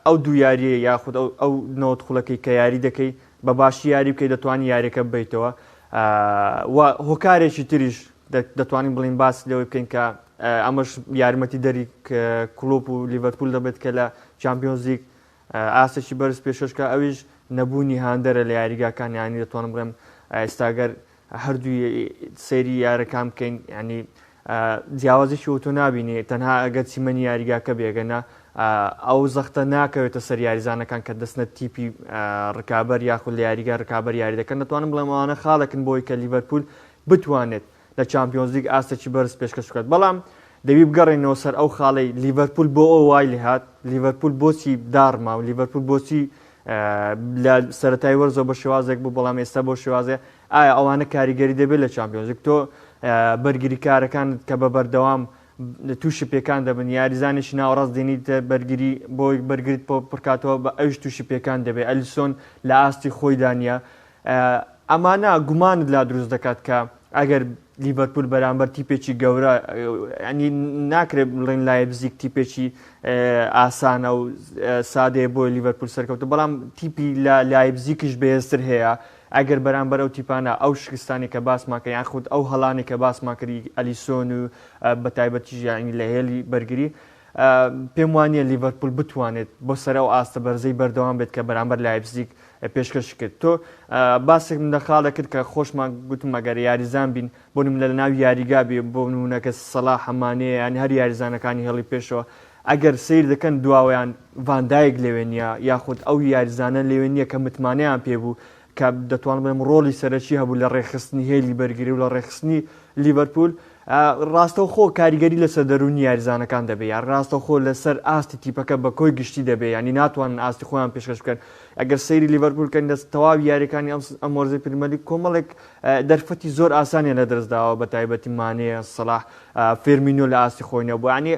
ئەو دوو یاریە یاخود ئەو 90 خولەکەی کە یاری دەکەی بە باشی یاری بکەی دەتوانانی یاریەکە ببیتەوە و هۆکارێکی تریش دەتوانین بڵین باس لەوەی بکەین کە ئەمەش یارمەتی دەری کلۆپ و لیڤەرپول دەبێت کە لە چامپیۆنزلیگ ئاستێکی بەرز پێشکەش ئەویش نەبوونی هاندەرە لە یاریگاکان یانی دەتوانم بڵێم ئێستاگەر هەردوو سەیری یارەکان بکەین ینی جیاوازێکی ئەوتۆ نابینی تەنها ئەگەر چیمەنی یاریگاکە بێگەنە ئەو زەختە ناکەوێتە سەر یاریزانەکان کە دەستنە تیپی ڕکابەر یاخود لە یاریگا ڕکابەر یاری دەکەن دەتوانم بڵێم ئەوانە خاڵێکن بۆی کە لیڤەرپول بتوانێت لە چامپیۆنزلیگ ئاستێکی بەرز پێشکەش بکات بەڵام دەبی بگەڕێینەوە سەر ئەو خاڵەی لیڤەرپول بۆ ئەو وای لێهات لیڤەرپول بۆچی داڕما و لیڤەرپول بۆچی لە سەرەتای وەرزەوە بە شێوازێک بوو بەڵام ئێستا بۆ شێوازێ ئایا ئەوانە کاریگەری دەبێت لە چامپیۆنزلیگ تۆ بەرگریکارەکانت کە بە بەردەوام تووشی پێکان دەبن یاریزانێکی ناوەڕاست دێنیت بەرگری بۆی بەرگریت بۆ پڕکاتەوە بە ئەویش تووشی پێکان دەبێت ئەلیسۆن لە ئاستی خۆیدا نییە ئەمانە گومانت لا دروست دەکات کە ئەگەر لیڤەرپول بەرامبەر تیپێکی گەورە ینی ناکرێت بڵێن لایپزیگ تیپێکی ئاسانە و سادەیە بۆ لیڤەرپول سەرکەوتە بەڵام تیپی لە لایپزیکیش بەهێزتر هەیە. ئەگەر بەرامبەر ئەو تیپانە ئەو شکستانی کە باسمان کرد یان خود ئەو هەڵانی کە باسمان کردی ئەلیسۆن و بە تایبەتیش یانی لە هێلی بەرگری پێم وانییە لیڤەرپوول بتوانێت بۆ سەر ئەو ئاستە بەرزەی بەردەوام بێت کە بەرامبەر لایپزیگ پێشکەشی کرد. تۆ باسێکم لە خاڵێک کرد کە خۆشمان گوتم ئەگەر یاریزان بین بۆ نمونە لە ناو یاریگا بێ بۆ نمونە کە سەڵاح مانێ یان هەر یاریزانەکانی هێڵی پێشەوە ئەگەر سەیر دەکەن دواوەیان ڤان دایک لەوێ نییە یاخود ئەو یاریزانە لەوێ نییە کە متمانەیان پێ بوو کە دەتوانم بڵێم ڕۆڵی سەرەکی هەبوو لە ڕێکخستنی هێلی بەرگری و لە ڕێکخستنی لیڤەرپوول ڕاستەوخۆ کاریگەری لەسەر دەروونی یاریزانەکان دەبێت یان ڕاستەوخۆ لەسەر ئاستی تیپەکە بە کۆی گشتی دەبێت یانی ناتوانن ئاستی خۆیان پێشکەش بکەن ئەگەر سەیری لیڤەرپوول کەن لە تەواوی یاریەکانی ئەم ئەم وەرزەی پریمەرلیگ کۆمەڵێک دەرفەتی زۆر ئاسانیان لەدەست داوە بە تایبەتی مانێ سەڵاح فێرمینۆ لە ئاستی خۆی نەبوو یانی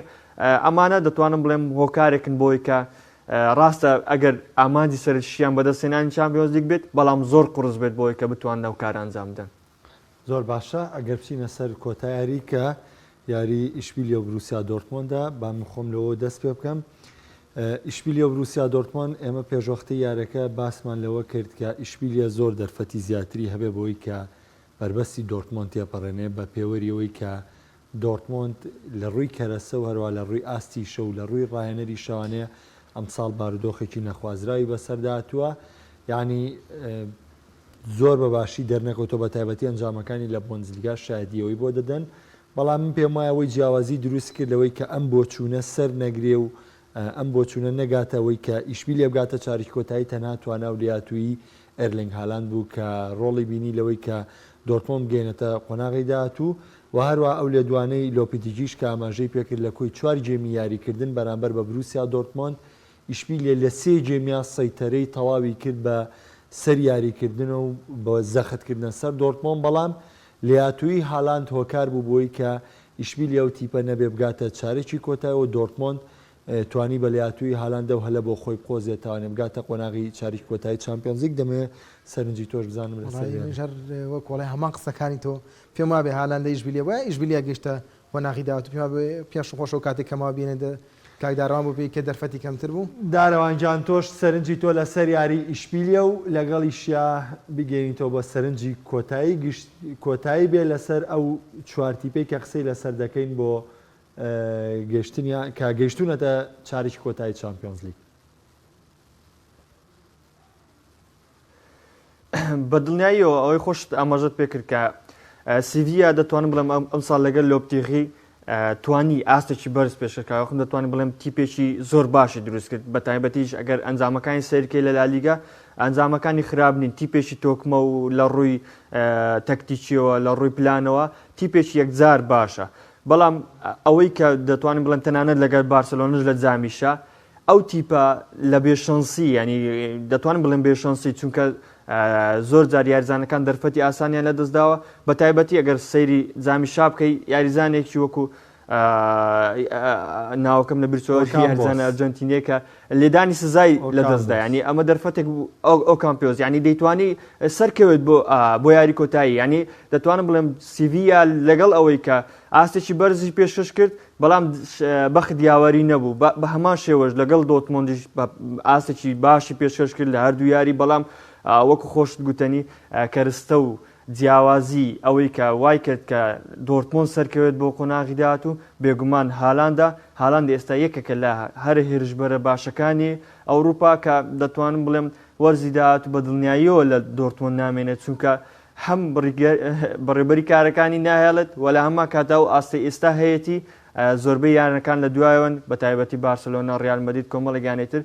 ئەمانە دەتوانم بڵێم هۆکارێکن بۆی کە ڕاستە ئەگەر ئامانجی سەرەکیشیان بەدەستهێنانی چامپیۆنزلیگ بێت، بەڵام زۆر قوڕس بێت بۆی کە بتوانن ئەو کارە ئەنجام بدەن. زۆر باشە ئەگەر بچینە سەر کۆتا یاری کە یاری ئیشبیلیە و بروسیا دۆرتمۆندە با من خۆم لەوەوە دەست پێ بکەم ئیشبیلیە و بروسیا دۆرتمۆند ئێمە پێشوەختەی یارەکە باسمان لەوە کرد کە ئیشبیلیە زۆر دەرفەتی زیاتری هەبێ بۆی کە بەربەستی دۆرتمۆند تێپەڕێنێ بە پێوەری ئەوەی کە دۆرتمۆند لە ڕووی کەرەسە و هەروە لە ڕووی ئاستیشە و لە ڕووی ڕاهێنەری شەوانەیە ئەمساڵ بارودۆخێکی نەخوازراوی بەسەردا هاتووە یانی زۆر بە باشی دەرنەکەوتووە بە تایبەتی ئەنجامەکانی لە بۆندزلیگا شایەدی ئەوەی بۆ دەدەن بەڵام من پێم وایە ئەوەی جیاوازی دروست کرد لەوەی کە ئەم بۆچوونە سەر نەگرێ و ئەم بۆچوونە نەگاتە ئەوەی کە ئیشبیلیە بگاتە چارەکی کۆتایی تەنها توانا و لێهاتوویی ئێرلینگ هالاند بوو کە ڕۆڵی بینی لەوەی کە دۆرتمۆند بگەیەنێتە قۆناغی داهاتوو و هەروەها ئەو لێدوانەی لۆپیتیگیش کە ئاماژەی پێکرد لە کۆی چوار گێمی یاریکردن بەرامبەر بە بروسیا دۆرتمۆند ئیشبیلیە لە سێ گێمیا سەیتەرەی تەواوی کرد بە سەر یاریکردن و بە زەختکردنە سەر دۆرتمۆند بەڵام لێهاتوویی هالاند هۆکار بوو بۆی کە ئیشبیلیە ئەو تیپە نەبێ بگاتە چارەکی کۆتای و دۆرتمۆند توانی بە لێهاتوویی هالاند ئەو هەلە بۆ خۆی بقۆزێتەوانێ بگاتە قۆناغی چارەکی کۆتایی چامپیۆنزلیگ دەمەوێ سەرنجی تۆش بزانم لەسەر وەڵایی منیش هەر وەک وەڵای هەمان قسەکانی تۆ پێم وابێ هالاند لە ئیشبیلیە بوایە ئیشبیلیە گەیشتە قۆناغی داهاتوو پێم وابێ پێش خۆشە و کاتێک کەمەوە بینێ کاک دارەوان بۆ پێی کە دەرفەتی کەمتر بوو. دارەوان گیان تۆش سەرنجی تۆ لەسەر یاری ئیشبیلیە و لەگەڵیشیا بگەینیتەوە بە سەرنجی کۆتایی گشت کۆتایی بێ لەسەر ئەو چوار تیپەی کە قسەی لەسەر دەکەین بۆ گەشتنیان کە گەیشتوونەتە چارەکی کۆتایی چامپیۆنزلیگ. بە دڵنیاییەوە ئەوەی خۆشت ئاماژەت پێ کرد کە سیڤیا دەتوانم بڵێم ئەمساڵ لەگەل لۆپتیغی توانی ئاستێکی بەرز پێشکەکەخم دەتوانین بڵێم تیپێکی زۆر باشی دروست کرد بە تایبەتیش ئەگەر ئەنجامەکانی سەیرکەی لە لالیگا ئەنجامەکانی خراپ نین تیپێکی تۆکمە و لە ڕووی تەکتیکیەوە لە ڕووی پلانەوە تیپێکی یەکجار باشە بەڵام ئەوەی کە دەتوانین بڵێن تەنانەت لەگەل بارسلۆنش لە جامیشە ئەو تیپە لە بێ شەنسی یانی دەتوانم بڵێم بێ شەنسی چونکە زۆر جار یاریزانەکان دەرفەتی ئاسانیان لە دەستداوە بە تایبەتی ئەگەر سەیری جامی شا بکەی یاریزانێکی وەکو ناوەکەم لە بیرچۆ یاریزانە ئەرجەنتینیەکە لێدانی سزای لە دەستدا ینی ئەمە دەرفەتێک ئەو کامپیۆز ینی دەیتوانی سەرکەوێت بۆ بۆ یاری کۆتایی ینی دەتوانم بڵێم سیڤیا لەگەڵ ئەوەی کە ئاستێکی بەرزی پێشکەش کرد بەڵام بەخت یاوەری نەبوو، بە هەمان شێوەش لەگەڵ دۆرتمۆندیش ئاستێکی باشی پێشکەش کرد لە هەردوو یاری، بەڵام وەکو خۆشت گوتەنی کەرستە و جیاوازی ئەوەی کە وای کرد کە دۆرتمۆند سەرکەوێت بۆ قۆناغی داهاتوو بێگومان هالاندە، هالاند ئێستا یەکێکە لە هەرە هێرشبەرە باشەکانی ئەوروپا کە دەتوانم بڵێم وەرزی داهاتوو بە دڵنیاییەوە لە دۆرتمۆند نامێنێت چونکە هەم بەڕێوبەری کارەکانی ناهێڵێت و لە هەمان کاتدا ئەو ئاستەی ئێستا هەیەتی زۆربەی یانەکان لە دوایەوەن بە تایبەتی بارسلۆنا ڕیال مەدرید کۆمەڵێک یانەی تر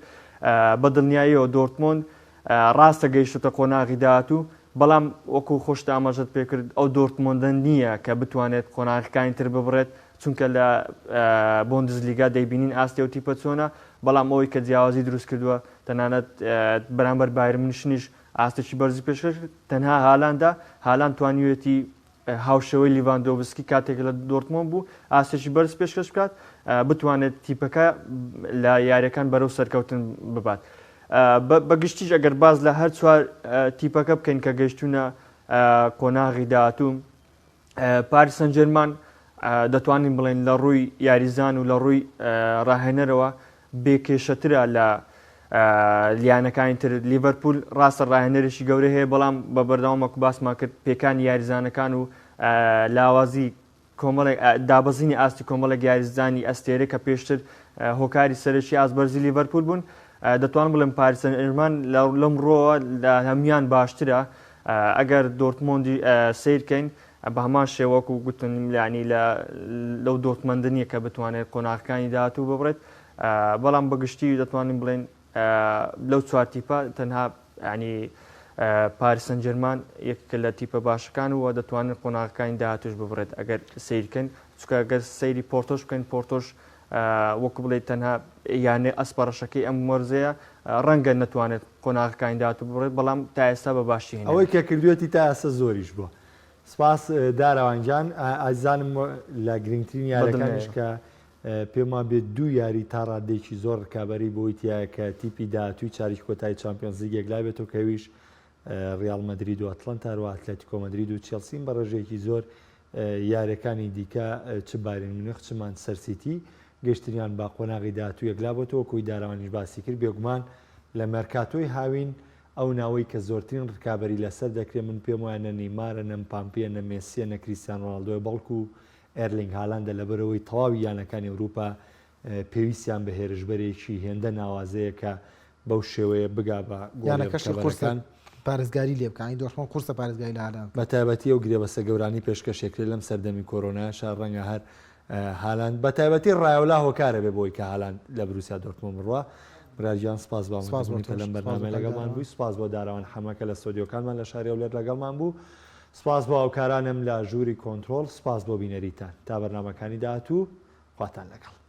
بە دڵنیاییەوە دۆرتمۆند ڕاستە گەیشتۆتە قۆناغی داهاتوو بەڵام وەکو خۆشت ئاماژەت پێکرد ئەو دۆرتمۆندە نییە کە بتوانێت قۆناغەکانی تر ببڕێت چونکە لە بۆندزلیگا دەیبینین ئاستی ئەو تیپە چۆنە بەڵام ئەوەی کە جیاوازی دروست کردووە تەنانەت بەرامبەر بایرن میونشنیش ئاستێکی بەرزی پێشکەش کرد، تەنها هالاندە، هالاند توانیویەتی هاوشێوەی لیڤاندۆڤسکی کاتێک لە دۆرتمۆند بوو ئاستێکی بەرز پێشکەش بکات، بتوانێت تیپەکە لە یاریەکان بەرەو سەرکەوتن ببات. بە گشتیش ئەگەر باس لە هەر چوار تیپەکە بکەین کە گەیشتوونە قۆناغی داهاتوو، پاریس سانجێرمان دەتوانین بڵێن لە ڕووی یاریزان و لە ڕووی ڕاهێنەرەوە بێ کێشەترە لە. یانەکانی تر لیڤەرپول ڕاستە ڕاهێنەرێکی گەورە هەیە بەڵام بە بەردەوام وەکو باسمان کرد پێکانی یاریزانەکان و لاوازی کۆمەڵێک دابەزینی ئاستی کۆمەڵێک یاریزانی ئەستێرە کە پێشتر هۆکاری سەرەکی ئاست بەرزی لیڤەرپول بوون دەتوان بڵێم پاریس سان لەم ڕۆوە لە هەموان باشترە ئەگەر دۆرتمۆندی سیرکەین بە هەمان شێوەک و گوتن لانی لە لەو دۆرتمەندە نییە کە بتوانێت قۆناغەکانی داهاتوو ببڕێت بەڵام بەگشتی دەتوانین بڵێن لەو چوار تیپە تەنها ینی پاریس سانجێرمان یەکێکە لە تیپە باشەکان و دەتوانن قۆناغەکانی داهاتوش ببڕێت ئەگەر سیرکەن چکە گەر سەیری پۆرتۆش بکەین پۆرتۆش وەکو بڵێ تەنها یانێ ئەسپەڕەشەکەی ئەم وەرزەیە ڕەنگە نەتوانێت قۆناغەکانی داهاتوو ببڕێت بەڵام تا ئێستا بە باشی ئەوەی کە کردوێتی تا ئێستا زۆریش بووە سپاس داراوان گیان ئازیزانم لە گرنگترین یاریەکانیش کە پێم وابێت دوو یاری تا ڕادەیەکی زۆر ڕکابەری بۆی تایە کە تیپی داهاتووی چاریکی کۆتایی چامپیۆنز لیگ یەکلا بێتەوە کە ئەویش ڕیاڵ مەدرید و ئەتڵەنتا و ئەتلەتیکۆ مەدرید و چێڵسین بە ڕێژەیەکی زۆر یاریەکانی دیکە چ بایرن میونخ چ مانچستەر سیتی گەشتنیان بە قۆناغی داهاتوو یەکلا بۆتەوە کۆی داراوانیش باسی کرد بێگومان لە مێرکاتۆی هاوین ئەو ناوەی کە زۆرترین ڕکابەری لەسەر دەکرێت من پێم وایە نە نیمارە نە مپامپیە نە مێسیە نە کریستیان ڕۆناڵدۆیە بەڵکو ئێرلینگ هالاندە لەبەرئەوەی تەواوی یانەکانی ئەوروپا پێویستیان بە هێرشبەرێکی هێندە ناوازەیە کە بەو شێوەیە بگا بە گۆڵی یانەکەشی قورسە ڕکابەرەکان. پارێزگاری لێ بکا، یانی دۆرتمۆند قورسە پارێزگاری لە هالاند بکا. بەتایبەتی ئەو گرێبەستە گەورانەی پێشکەشێکرێت لەم سەردەمی کۆرۆنایەشا ڕەنگە هەر هالاند بەتایبەتی ڕایۆلا هۆکارە بێ بۆی کە هالاند لە بروسیا دۆرتمۆند بڕوا. برا گیان سپاس بۆ سپاس بۆ ئامادەبوونی کە تۆش لەم سپاس بۆ بەرنامەیە کاک لەگەڵمان داراوان. بووی سپاس بۆ داراوان حەمە کە لە ستۆدیۆکانمان لە شاری هەولێر لەگەڵمان بوو. سپاس بۆ هاوکارانم لە ژووری کۆنترۆڵ، سپاس بۆ بینەریتان. تا بەرنامەکانی داهاتوو، خواتان لەگەڵ.